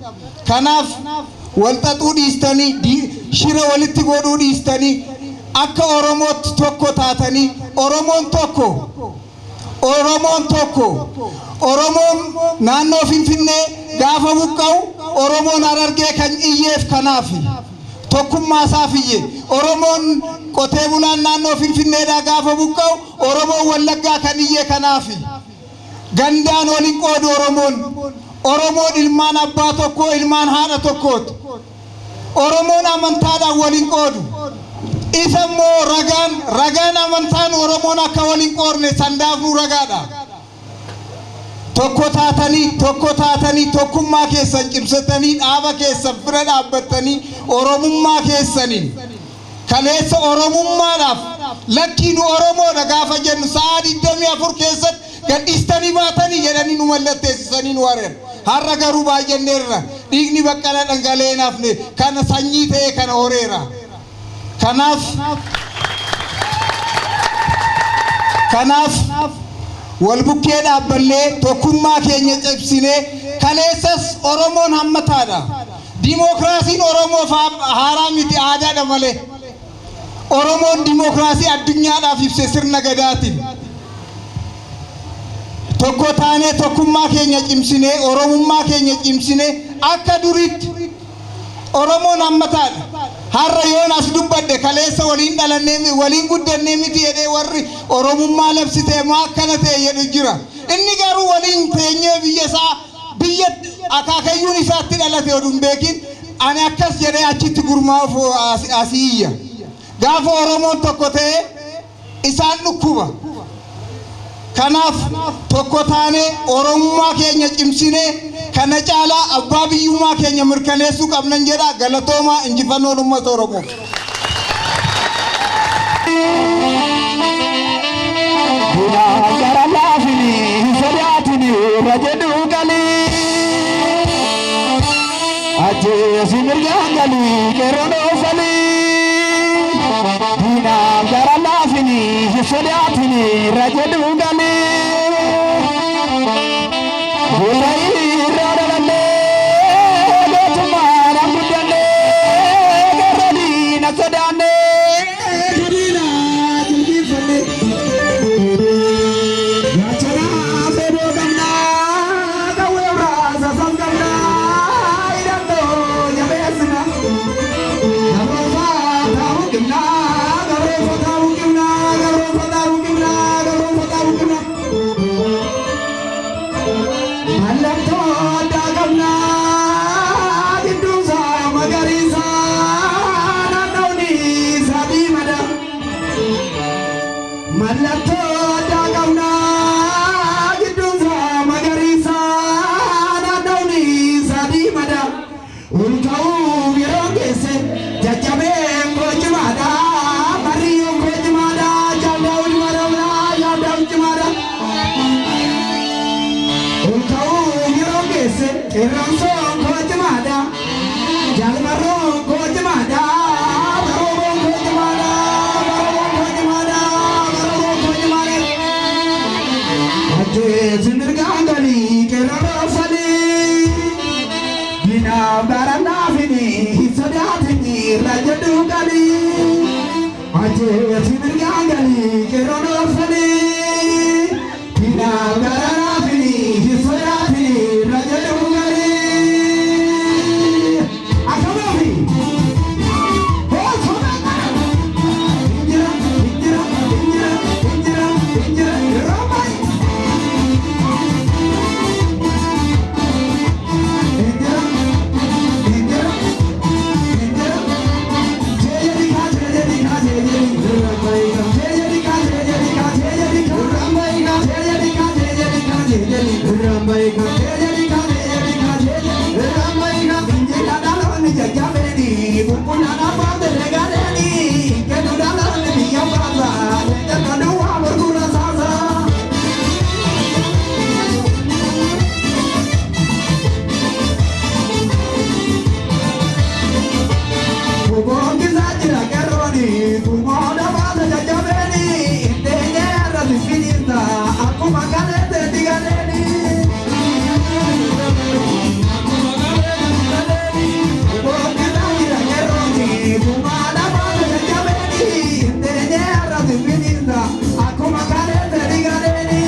Speaker 11: Kanaaf wal xaxuu dhiistanii, shira walitti godhuu dhiistanii, akka Oromootti tokko taatanii, Oromoon tokko, Oromoon tokko. Oromoon naannoo Finfinnee gaafa buqqa'u, Oromoon Harargee kan iyyeef kanaafi. Tokkummaa isaaf iyye. Oromoon qotee bulaan naannoo Finfinneedhaa gaafa buqqa'u, Oromoon Wallaggaa kan iyye kanaafi. Gandaan waliin qoodu Oromoon. Oromoon ilmaan abbaa tokkoo, ilmaan haadha tokkooti. Oromoon amantaadhaan waliin qoodu. Isa immoo ragaan amantaan Oromoon akka waliin qoodne sandaafnuu ragaadha. Tokko taatanii, tokko taatanii, tokkummaa keessan cimsatanii, dhaaba keessan bira dhaabbattanii, Oromummaa keessaniin kaleessa Oromummaadhaaf lakkii nu Oromoodha gaafa jennu, sa'a 24 keessatti gadhiistanii baatanii jedhanii nu mallatteessisanii nu ari'an. Har'a garuu baay'anneerra, dhiigni Baqqala dhangala'ee nafne kana sanyii ta'e kana horeera. Kanaaf wal bukkee dhaabbannee, tokkummaa keenya cimsinee, kaleessas Oromoon hammataadha. Dimookiraasiin Oromoof haaraa miti, aadaadha malee. Oromoon dimookiraasii addunyaadhaaf ibse sirna gadaatiin. Tokko taanee, tokkummaa keenya cimsinee, Oromummaa keenya cimsinee, akka duriitti Oromoon hammataadha. Har'a yoon as dubbadhe, kaleessa waliin dhalannee waliin guddannee miti jedhee warri Oromummaa labsitee maa akkana ta'e jedhu jira. Inni garuu waliin teenyee biyya isaa, biyya akaakayyuun isaatti dhalate oduu hin beekin, ani akkas jedhee achitti gurmaa'uuf asii iyya. Gaafa Oromoon tokko ta'e isaan dhukkuba. Kanaaf tokko taanee Oromummaa keenya cimsinee kana caalaa abbaa biyyummaa keenya mirkaneessuu qabnan jedha. Galatoomaa, injifannoon uummata Oromoo.
Speaker 9: Gara laafini sodaatini irra jedhu galii. Ajjeesi mirgaan galii qeerroon oofalii. Diinaaf gara laafini sodaatini irra jedhu galii. Goota irraa dhalannee gootummaan guddannee qeerroo diina sodaannee. Diina jilbiinfannee. Gaachana fedhoo qabnaa qawwee raasa san qabnaa hidhannoo jabeessina. Gabroofa taa'uu qibnaa gabroofa taa'uu qibnaa gabroofa taa'uu qibnaa gabroofa taa'uu qibnaa. Mallattoo addaa qabnaa gidduusaa magariisa naannawni isaa diimadha. Mallattoo addaa qabnaa gidduusaa magariisa naannawni isaa diimadha. Ol ka'uuf yeroo geesse jajjabeen koo cimaadha. Mariyyoon koo cimaadha. Jaandaa'u cimaadha. Jaandaa'u cimaadha. Ol ka'uuf yeroo geesse qeerransoon koo cimaadha. Jaalmarroon koo cimaadha. Barooboon koo cimaadha. Barooboon koo cimaadha. Barooboon koo cimaadha. Ajjeesi mirgaan galii qeerroo falii. Diinaaf gara laafini hin sodaatini irra jedhu galii. Ajjeesi mirgaan galii qeerroo falii. Diinaaf gara laafini hin sodaatini irra jedhu galii. Akkamoofi? Injira, injira, injira, injira, injira, yeroo baay'ee. Injira, injira, injira. Jeejeri kaa, jeejeri kaa, jeejeri. Jeejeri kaa, jeejeri kaa, jeejeri kaa. Jeejeri kaa, jeejeri kaa, jeejeri. Jeejeri kaa, jeejeri kaa, jeejeri. Injira dhaloonni jajjabeeni, qulqullina baatee galeeni, kennu dhaloonni biyya baasa, leenca duwwaa gurgura saasa. Kuboonkisaa jira qeerrooni, kumoota baasa jajjabeeni, inteenyee irra siffiniisa, akkuma galeeteetti galeeni. Kuboonkisaa jira qeerrooni, kumoota baasa jajjabeeni, inteenyee irra siffiniisa, akkuma galeeteetti galeeni.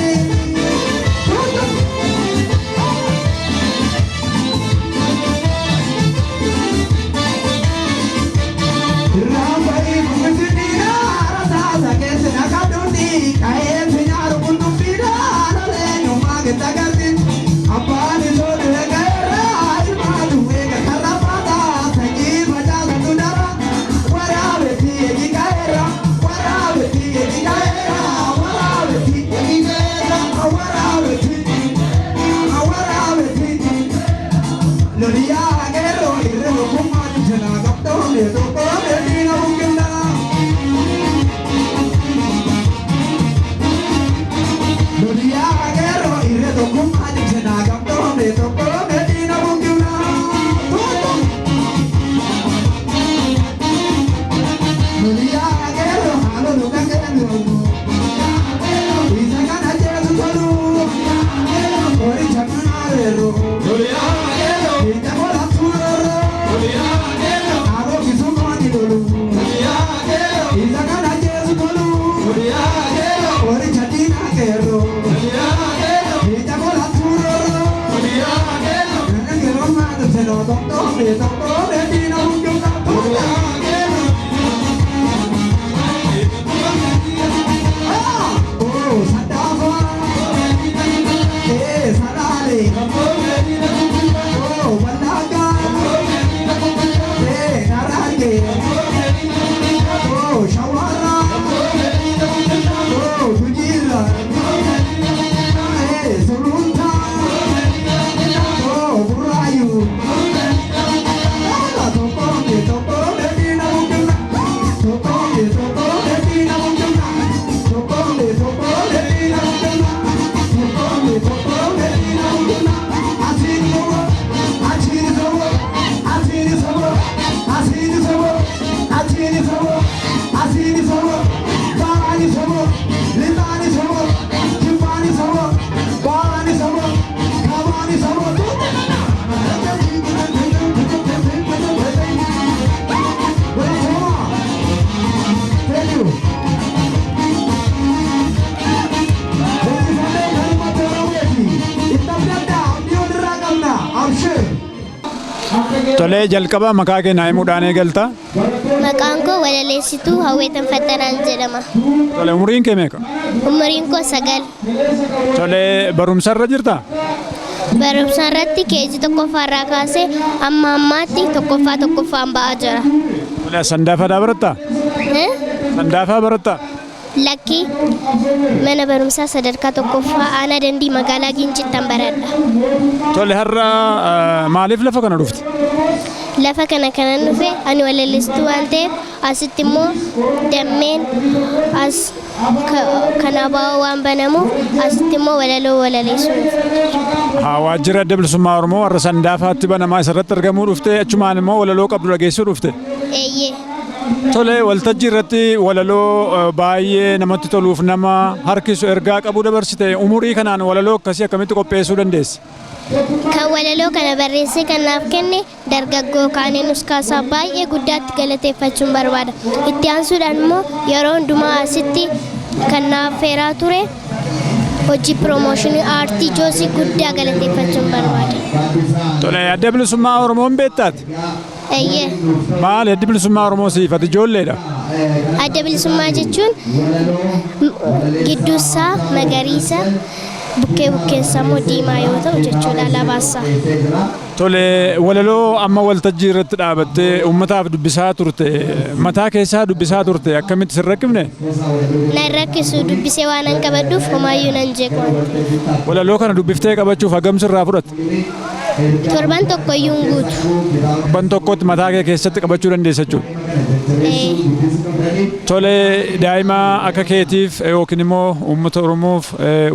Speaker 1: Tolee, jalqaba maqaa kee naa himuudhaan eegalta.
Speaker 10: Maqaan koo Walaleessituu Hawweetan Fattanaan jedhama.
Speaker 1: Tole, umuriin kee meeqa?
Speaker 10: Umuriin koo 9.
Speaker 1: Tole, barumsarra jirtaa?
Speaker 10: Barumsa irratti keejii tokkoffaarraa kaasee hamma ammaatti tokkoffaa tokkoffaan ba'aa jira.
Speaker 1: Tole, Sandaafaadhaa barattaa?
Speaker 10: Eh?
Speaker 1: Sandaafaa barattaa?
Speaker 10: Lakkii, mana barumsaa sadarkaa tokkoffaa aanaa Dandii magaalaa Gincittan baradha.
Speaker 1: Tole, har'a maaliif lafa kana dhufte?
Speaker 10: Lafa kana kanan dhufe ani walaleessituu waan ta'eef, asitti immoo dammeen as kan ABO waan banamuuf, asitti immoo walaloo walaleessuu dhufe.
Speaker 1: Haa, waajjira Adda Bilisummaa Oromoo warra Sandaafaatti banamaa isarratti argamuu dhufte, achumaan immoo walaloo qabdu dhageessuu dhufte.
Speaker 10: Eeyyee.
Speaker 1: Tole, waltajjii irratti walaloo baay'ee namatti toluuf nama harkisu ergaa qabu dabarsite. Umurii kanaan walaloo akkasii akkamitti qopheessuu dandeesse?
Speaker 10: Kan walaloo kana barreessee kan naaf kenne dargaggoo Kaaneen Uskaasaa baay'ee guddaatti galateeffachuun barbaada. Itti aansuudhaan immoo yeroo hundumaa asitti kan naaf feeraa ture hojii piroomooshinii aartii Joosii guddaa galateeffachuun barbaada.
Speaker 1: Tole, Adda Bilisummaa Oromoon beektaati?
Speaker 10: Eeyyee.
Speaker 1: Maali Addi Bilisummaa Oromoo siif? Ati ijoolleedha.
Speaker 10: Adda bilisummaa jechuun gidduusaa magariisa, bukkee bukkeensaa immoo diimaa yoo ta'u jechuudha alaabaansaa.
Speaker 1: Tole, walaloo amma waltajjii irratti dhaabattee uummataaf dubbisaa turte, mataa keessaa dubbisaa turte, akkamitti sin rakkifne?
Speaker 10: Na hin rakkisu, dubbisee waan an qabadhuuf homaayyuu nan jeequ waan ta'eef.
Speaker 1: Walaloo kana dubbiftee qabachuuf hagam sirraa fudhate?
Speaker 10: Torban tokko iyyuu hin guutu.
Speaker 1: Torban tokkotti mataa kee keessatti qabachuu dandeessa jechuudha.
Speaker 10: Ee.
Speaker 1: Tole, daa'ima akka keetiif yookiin immoo uummata Oromoof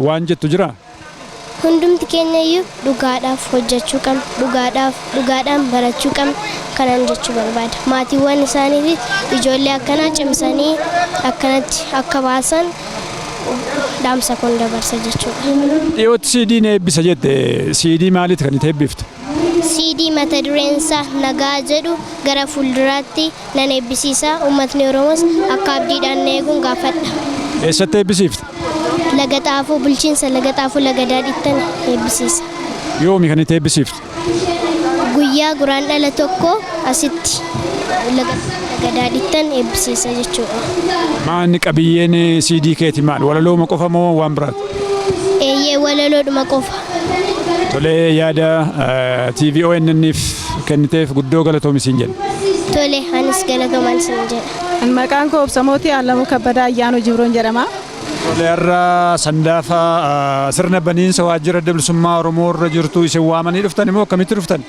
Speaker 1: waan jettu jira?
Speaker 10: Hundumti keenya iyyuu dhugaadhaaf hojjechuu qabna. Dhugaadhaaf, dhugaadhaan barachuu qabna. Kanan jechuu barbaada. Maatiiwwan isaaniitis ijoollee akkanaa cimsanii akkanatti akka baasan dhaamsa kun dabarsa jechuudha.
Speaker 1: Dhiyootti CD ni eebbisa jette, CD maaliiti kan itti eebbifte?
Speaker 10: CD mata dureen isaa Nagaa jedhu gara fuulduraatti nan eebbisiisa. Uummatni Oromoos akka abdiidhaan na eeguun gaafadha.
Speaker 1: Eessatti eebbisiifte?
Speaker 10: Laga Xaafuu, bulchiinsa Laga Xaafuu, Laga Daadhiittan eebbisiisa.
Speaker 1: Yoomi kan itti eebbisiifte?
Speaker 10: Guyyaa Guraandhala 1 asitti Laga Daadhiittan eebbisiisa jechuudha.
Speaker 1: Maanni qabiyyeen CD keeti maal? Walalooma qofa moo waan biraati?
Speaker 10: Eeyyee, walaloodhuma qofa.
Speaker 1: Tolee, yaada TV ONN'if kenniteef guddoo galatoomi siin jedha.
Speaker 10: Tole, anis galatoomaan siin jedha.
Speaker 12: Maqaan koo Obsamootii Alamuu Kabbadaa Ayyaanuu Jibroon jedhama.
Speaker 1: Tole, har'a Sandaafa sirna baniinsa waajjira Adda Bilisummaa Oromoo irra jirtu, isin waamanii dhuftan immoo akkamitti dhuftan?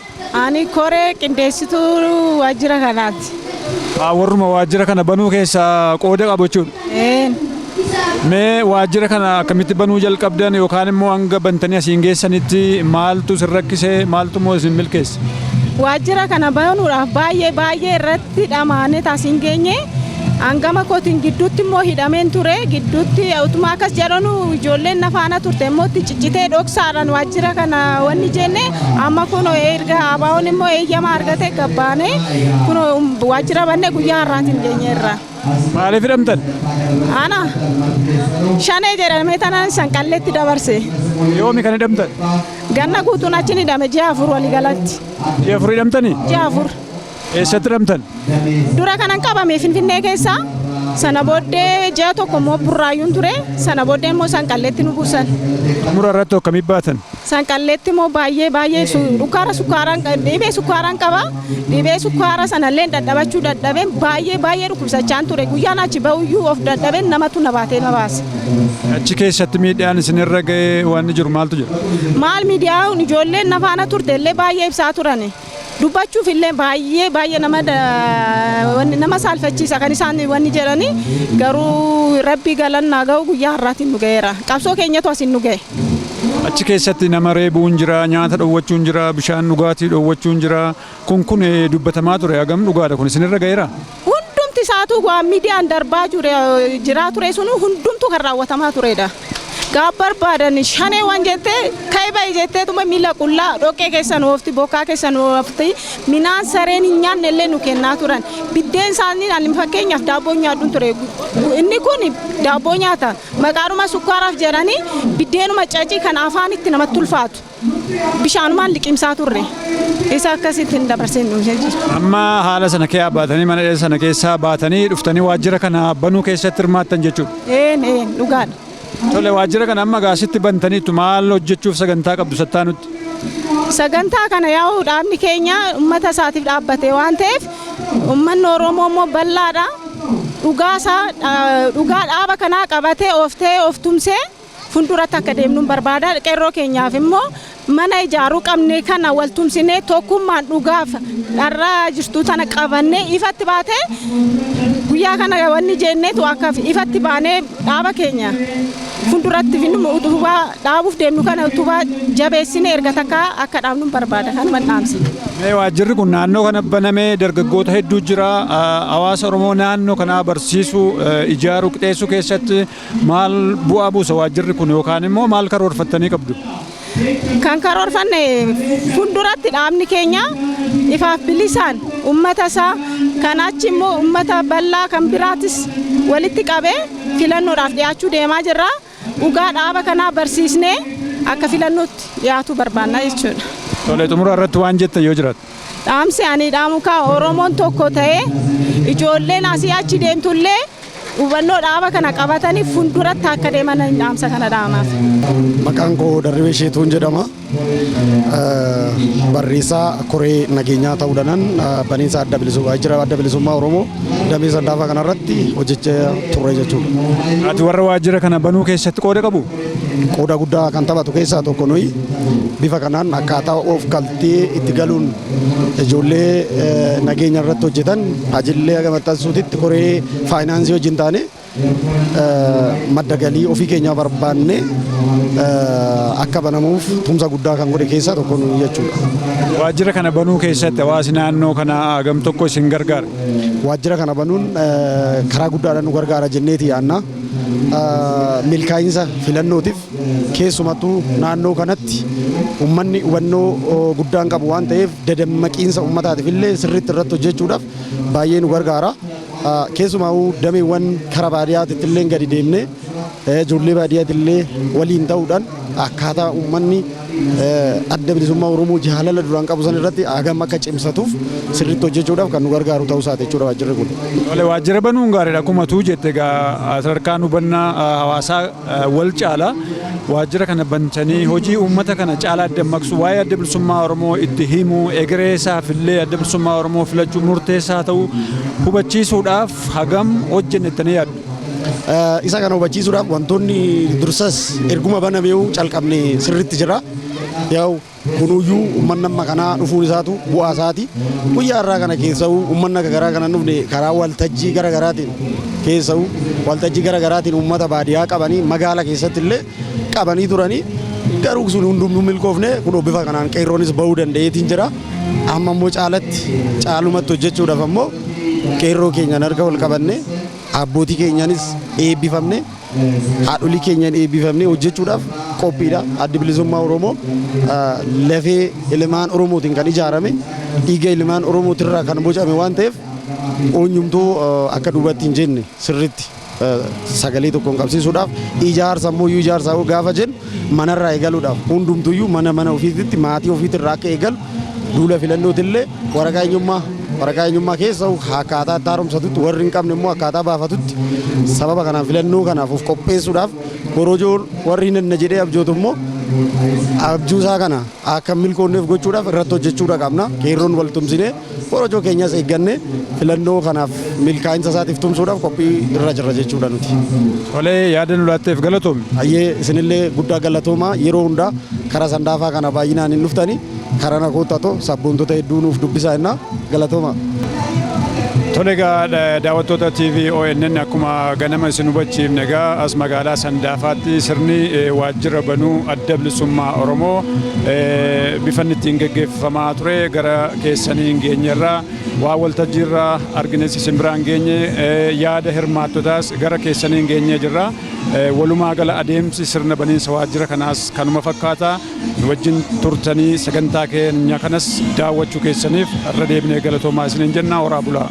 Speaker 12: Ani koree qindeessituu waajjira kanaati.
Speaker 1: Warruma waajjira kana banuu keessaa qooda qabu jechuudha.
Speaker 12: Een.
Speaker 1: Mee waajjira kana akkamitti banuu jalqabdan, yookaan immoo hanga bantanii asiin geessanitti maaltu isin rakkise, maaltu immoo isin milkeesse?
Speaker 12: Waajjira kana banuudhaaf baay'ee baay'ee irratti dhamaanee taasiin geenye. Hangama kootiin gidduutti immoo hidhameen ture. Gidduutti utuma akkas jedhanu ijoolleen na faana turte immoo itti ciccitee dhoksaadhaan waajjira kana wanni jenne, amma kun erga ABO'n immoo eeyyama argate gabbaane kun waajjira banne guyyaa har'aatiin geenyeerra.
Speaker 1: Maaliif hidhamtan?
Speaker 12: Ana Shanee jedhamee tanaan Sanqalleetti dabarse.
Speaker 1: Yoomi kan hidhamtan?
Speaker 12: Ganna guutuun achi hidhame, ji'a 4 waliigalatti.
Speaker 1: Ji'a 4 hidhamtanii?
Speaker 12: Ji'a 4.
Speaker 1: Eessatti hidhamtan?
Speaker 12: Dura kanan qabame Finfinnee keessa. Sana booddee ji'a 1 immoo Burraayyuun ture. Sana booddee immoo Sanqalleetti nu buusan.
Speaker 1: Xumura irratti akkamii baatan?
Speaker 12: Sanqalleetti immoo baay'ee baay'ee dhukkaara sukkaaraan, dhibee sukkaaraan qaba. Dhibee sukkaara sanallee dadhabachuu dadhabeen baay'ee baay'ee dhukkubsachaan ture. Guyyaan achi bahuyyuu of dadhabeen namatu na baatee na baase.
Speaker 1: Achi keessatti miidhaan isinirra ga'ee waan jiru maaltu jira?
Speaker 12: Maal, miidiyaan ijoolleen na faana turte illee baay'ee ibsaa turani. Dubbachuuf illee baay'ee baay'ee nama wanni nama saalfachiisa kan isaan wanni jedhani, garuu Rabbi galannaa ga'u, guyyaa har'aatiin nu ga'eera. Qabsoo keenyatu asiin nu ga'e.
Speaker 1: Achi keessatti nama reebuun jira, nyaata dhowwachuun jira, bishaan dhugaatii dhowwachuun jira. Kun dubbatamaa ture, hagam dhugaadha kun, isinirra ga'eera?
Speaker 12: Hundumti isaatu waan miidiyaan darbaa jiraa ture sun hundumtu kan raawwatamaa turedha. Gaaf barbaadan Shanee waan jettee ka'ee ba'i jetteetuma miila qullaa dhoqqee keessa nu oofti, bokkaa keessa nu oofti, minaan sareen hin nyaanne illee nu kennaa turan. Biddeen isaanii, ani fakkeenyaaf daabboo nyaadhuun ture. Inni kun daabboo nyaata. Maqaadhuma sukkaaraaf jedhanii biddeenuma cacii kan afaan itti namatti ulfaatu. Bishaanumaan liqimsaa turre. Isa akkasitti hin dabarsine jechuudha.
Speaker 1: Amma haala sana keessaa baatanii, mana hidhaa sana keessaa baatanii dhuftanii waajjira kana banuu keessatti hirmaattan jechuudha.
Speaker 12: Een een, dhugaadha.
Speaker 1: Tole, waajjira kana amma gaasitti bantaniitu, maal hojjechuuf sagantaa qabdu sattaanutti?
Speaker 12: Sagantaa kana yaa'u dhaabni keenya uummata isaatiif dhaabbate waan ta'eef, uummanni Oromoo immoo bal'aadha. Dhugaa isaa, dhugaa dhaaba kanaa qabatee ooftee of tumsee fuulduratti akka deemnu barbaada. Qeerroo keenyaaf immoo mana ijaaruu qabne kana wal tumsinee, tokkummaan dhugaaf dharraa jirtu tana qabannee ifatti baatee, guyyaa kana wanni jenneetu akka ifatti baanee dhaaba keenya fuulduratti utubaa dhaabuuf deemnu kana utubaa jabeessine erga takka akka dhaabnu barbaada, kanuma dhaamsi.
Speaker 1: Mee waajjirri kun naannoo kana banamee dargaggoota hedduu jira. Hawaasa Oromoo naannoo kanaa barsiisuu, ijaaruu, qixeessuu keessatti maal bu'aa buusa waajjirri kun, yookaan immoo maal karoorfattanii qabdu?
Speaker 12: Kan karoorfanne fuulduratti dhaabni keenya ifaaf bilisaan uummata isaa kan achi immoo uummata bal'aa kan biraatis walitti qabee filannoodhaaf dhiyaachuu deemaa jirra. Dhugaa dhaaba kanaa barsiisnee akka filannootti dhiyaatu barbaanna jechuudha.
Speaker 1: Tole, xumura irratti waan jettan yoo jiraatu.
Speaker 12: Dhaamsi ani dhaamu kaa Oromoon tokko ta'ee, ijoolleen asii achi deemtullee hubannoo dhaaba kana qabatanii fuulduratti akka deeman dhaamsa kana dhaamaaf.
Speaker 13: Maqaan koo Darribee Sheetuun jedhama. Barreessaa koree nageenyaa ta'uudhaan baniinsa adda bilisummaa waajjira Adda Bilisummaa Oromoo damee Sandaafaa kanarratti hojjechaa turre jechuudha.
Speaker 1: Ati warra waajjira kana banuu keessatti qooda qabu?
Speaker 13: Qooda guddaa kan taphatu keessaa tokko nuyi. Bifa kanaan akkaataa of galtee itti galuun ijoollee nageenya irratti hojjetan ajillee haga maxxansuutitti koree faayinaansii wajjin taane madda galii ofii keenyaa barbaanne akka banamuuf tumsa guddaa kan godhe keessaa tokko nuyi jechuudha.
Speaker 1: Waajjira kana banuu keessatti hawaasi naannoo kanaa hagam tokko isin gargaara?
Speaker 13: Waajjira kana banuun karaa guddaadhaan nu gargaara jenneeti yaanna. Milkaa'insa filannootiif keessumattuu naannoo kanatti uummanni hubannoo guddaan qabu waan ta'eef, dadammaqiinsa uummataatiif illee sirriitti irratti hojjechuudhaaf baay'ee nu gargaara. Keessumaa dameewwan kara baadiyyaatitti illee gadi deemnee ijoollee baadiyyaatti illee waliin ta'uudhaan akkaataa uummanni Adda Bilisummaa Oromoo jaalala duraan qabu san irratti hagam akka cimsatuuf sirriitti hojjechuudhaaf kan nu gargaaru ta'uu isaati jechuudha waajjirri kun.
Speaker 1: Tole, waajjira banuun gaariidha. Akkuma tuu jette egaa sadarkaan hubannaa hawaasaa wal caala. Waajjira kana bantanii hojii uummata kana caalaa dammaqsu, waa'ee Adda Bilisummaa Oromoo itti himuu, egeree isaaf illee Adda Bilisummaa Oromoo filachuu murteessaa ta'uu hubachiisuudhaaf hagam hojjenne jettanii yaaddu?
Speaker 13: Isa kana hubachiisuudhaaf wantoonni dursas erguma banameewu calqabne sirriitti jira. Yaa'u kunuyyuu uummanni amma kanaa dhufuun isaatu bu'aa isaati. Guyyaa irraa kana keessa'uu uummanni akka garaa kana dhufne karaa waltajjii gara garaatiin, keessa'uu waltajjii gara garaatiin uummata baadiyyaa qabanii magaala keessatti illee qabanii turanii, garuu sun hundumtuu milkoofne. Kunoo bifa kanaan qeerroonis bahuu danda'eetiin jira. Amma immoo caalatti caalumatti hojjechuudhaaf ammoo qeerroo keenyaan harka wal qabanne, abbootii keenyaanis eebbifamne, haadholii keenyaan eebbifamne hojjechuudhaaf qophiidha. Addi Bilisummaa Oromoo lafee ilmaan Oromootiin kan ijaarame, dhiiga ilmaan Oromootirraa kan bocame waan ta'eef, eenyumtuu akka duubatti hin jenne sirriitti sagalee tokkoon qabsiisuudhaaf, ijaarsa immoo ijaarsa gaafa jennu manarraa eegaluudhaaf, hundumtuyyuu mana mana ofiitti, maatii ofiitirraa akka eegalu, duula filannootillee waraqaa eenyummaa keessa akkaataa itti haaromsatutti, warri hin qabne immoo akkaataa baafatutti, sababa kanaan filannoo kanaaf of qopheessuudhaaf, korojoon warri hin jedhee abjootu immoo abjuusaa kana akka milkoonneef gochuudhaaf irratti hojjechuudha qabna. Qeerroon wal tumsinee korojoo keenyas eegganne filannoo kanaaf milkaa'insa isaatiif tumsuudhaaf qophii irra jirra jechuudha nuti.
Speaker 1: Tolee, yaada nu laatteef galatoomi.
Speaker 13: Ayyee, isinillee guddaa galatooma. Yeroo hundaa karaa Sandaafaa kana baay'inaan hin dhuftani, karaa nakootatoo sabboontota hedduu nuuf dubbisaa innaa galatooma.
Speaker 1: Tole egaa, daawwattoota TV ONN, akkuma ganama isin hubachiifne egaa as magaalaa Sandaafaatti sirni waajjira banuu Adda Bilisummaa Oromoo bifa inni ittiin geggeeffamaa ture gara keessanii hin geenyerraa, waa waltajjiirraa argines isin biraan geenye, yaada hirmaattotaas gara keessanii hin geenyee jirra. Walumaa gala adeemsi sirna baniinsa waajjira kanaas kanuma fakkaata. Nu wajjin turtanii sagantaa keenya kanas daawwachuu keessaniif irra deebinee galatoomaa isiniin jenna. Horaa bulaa.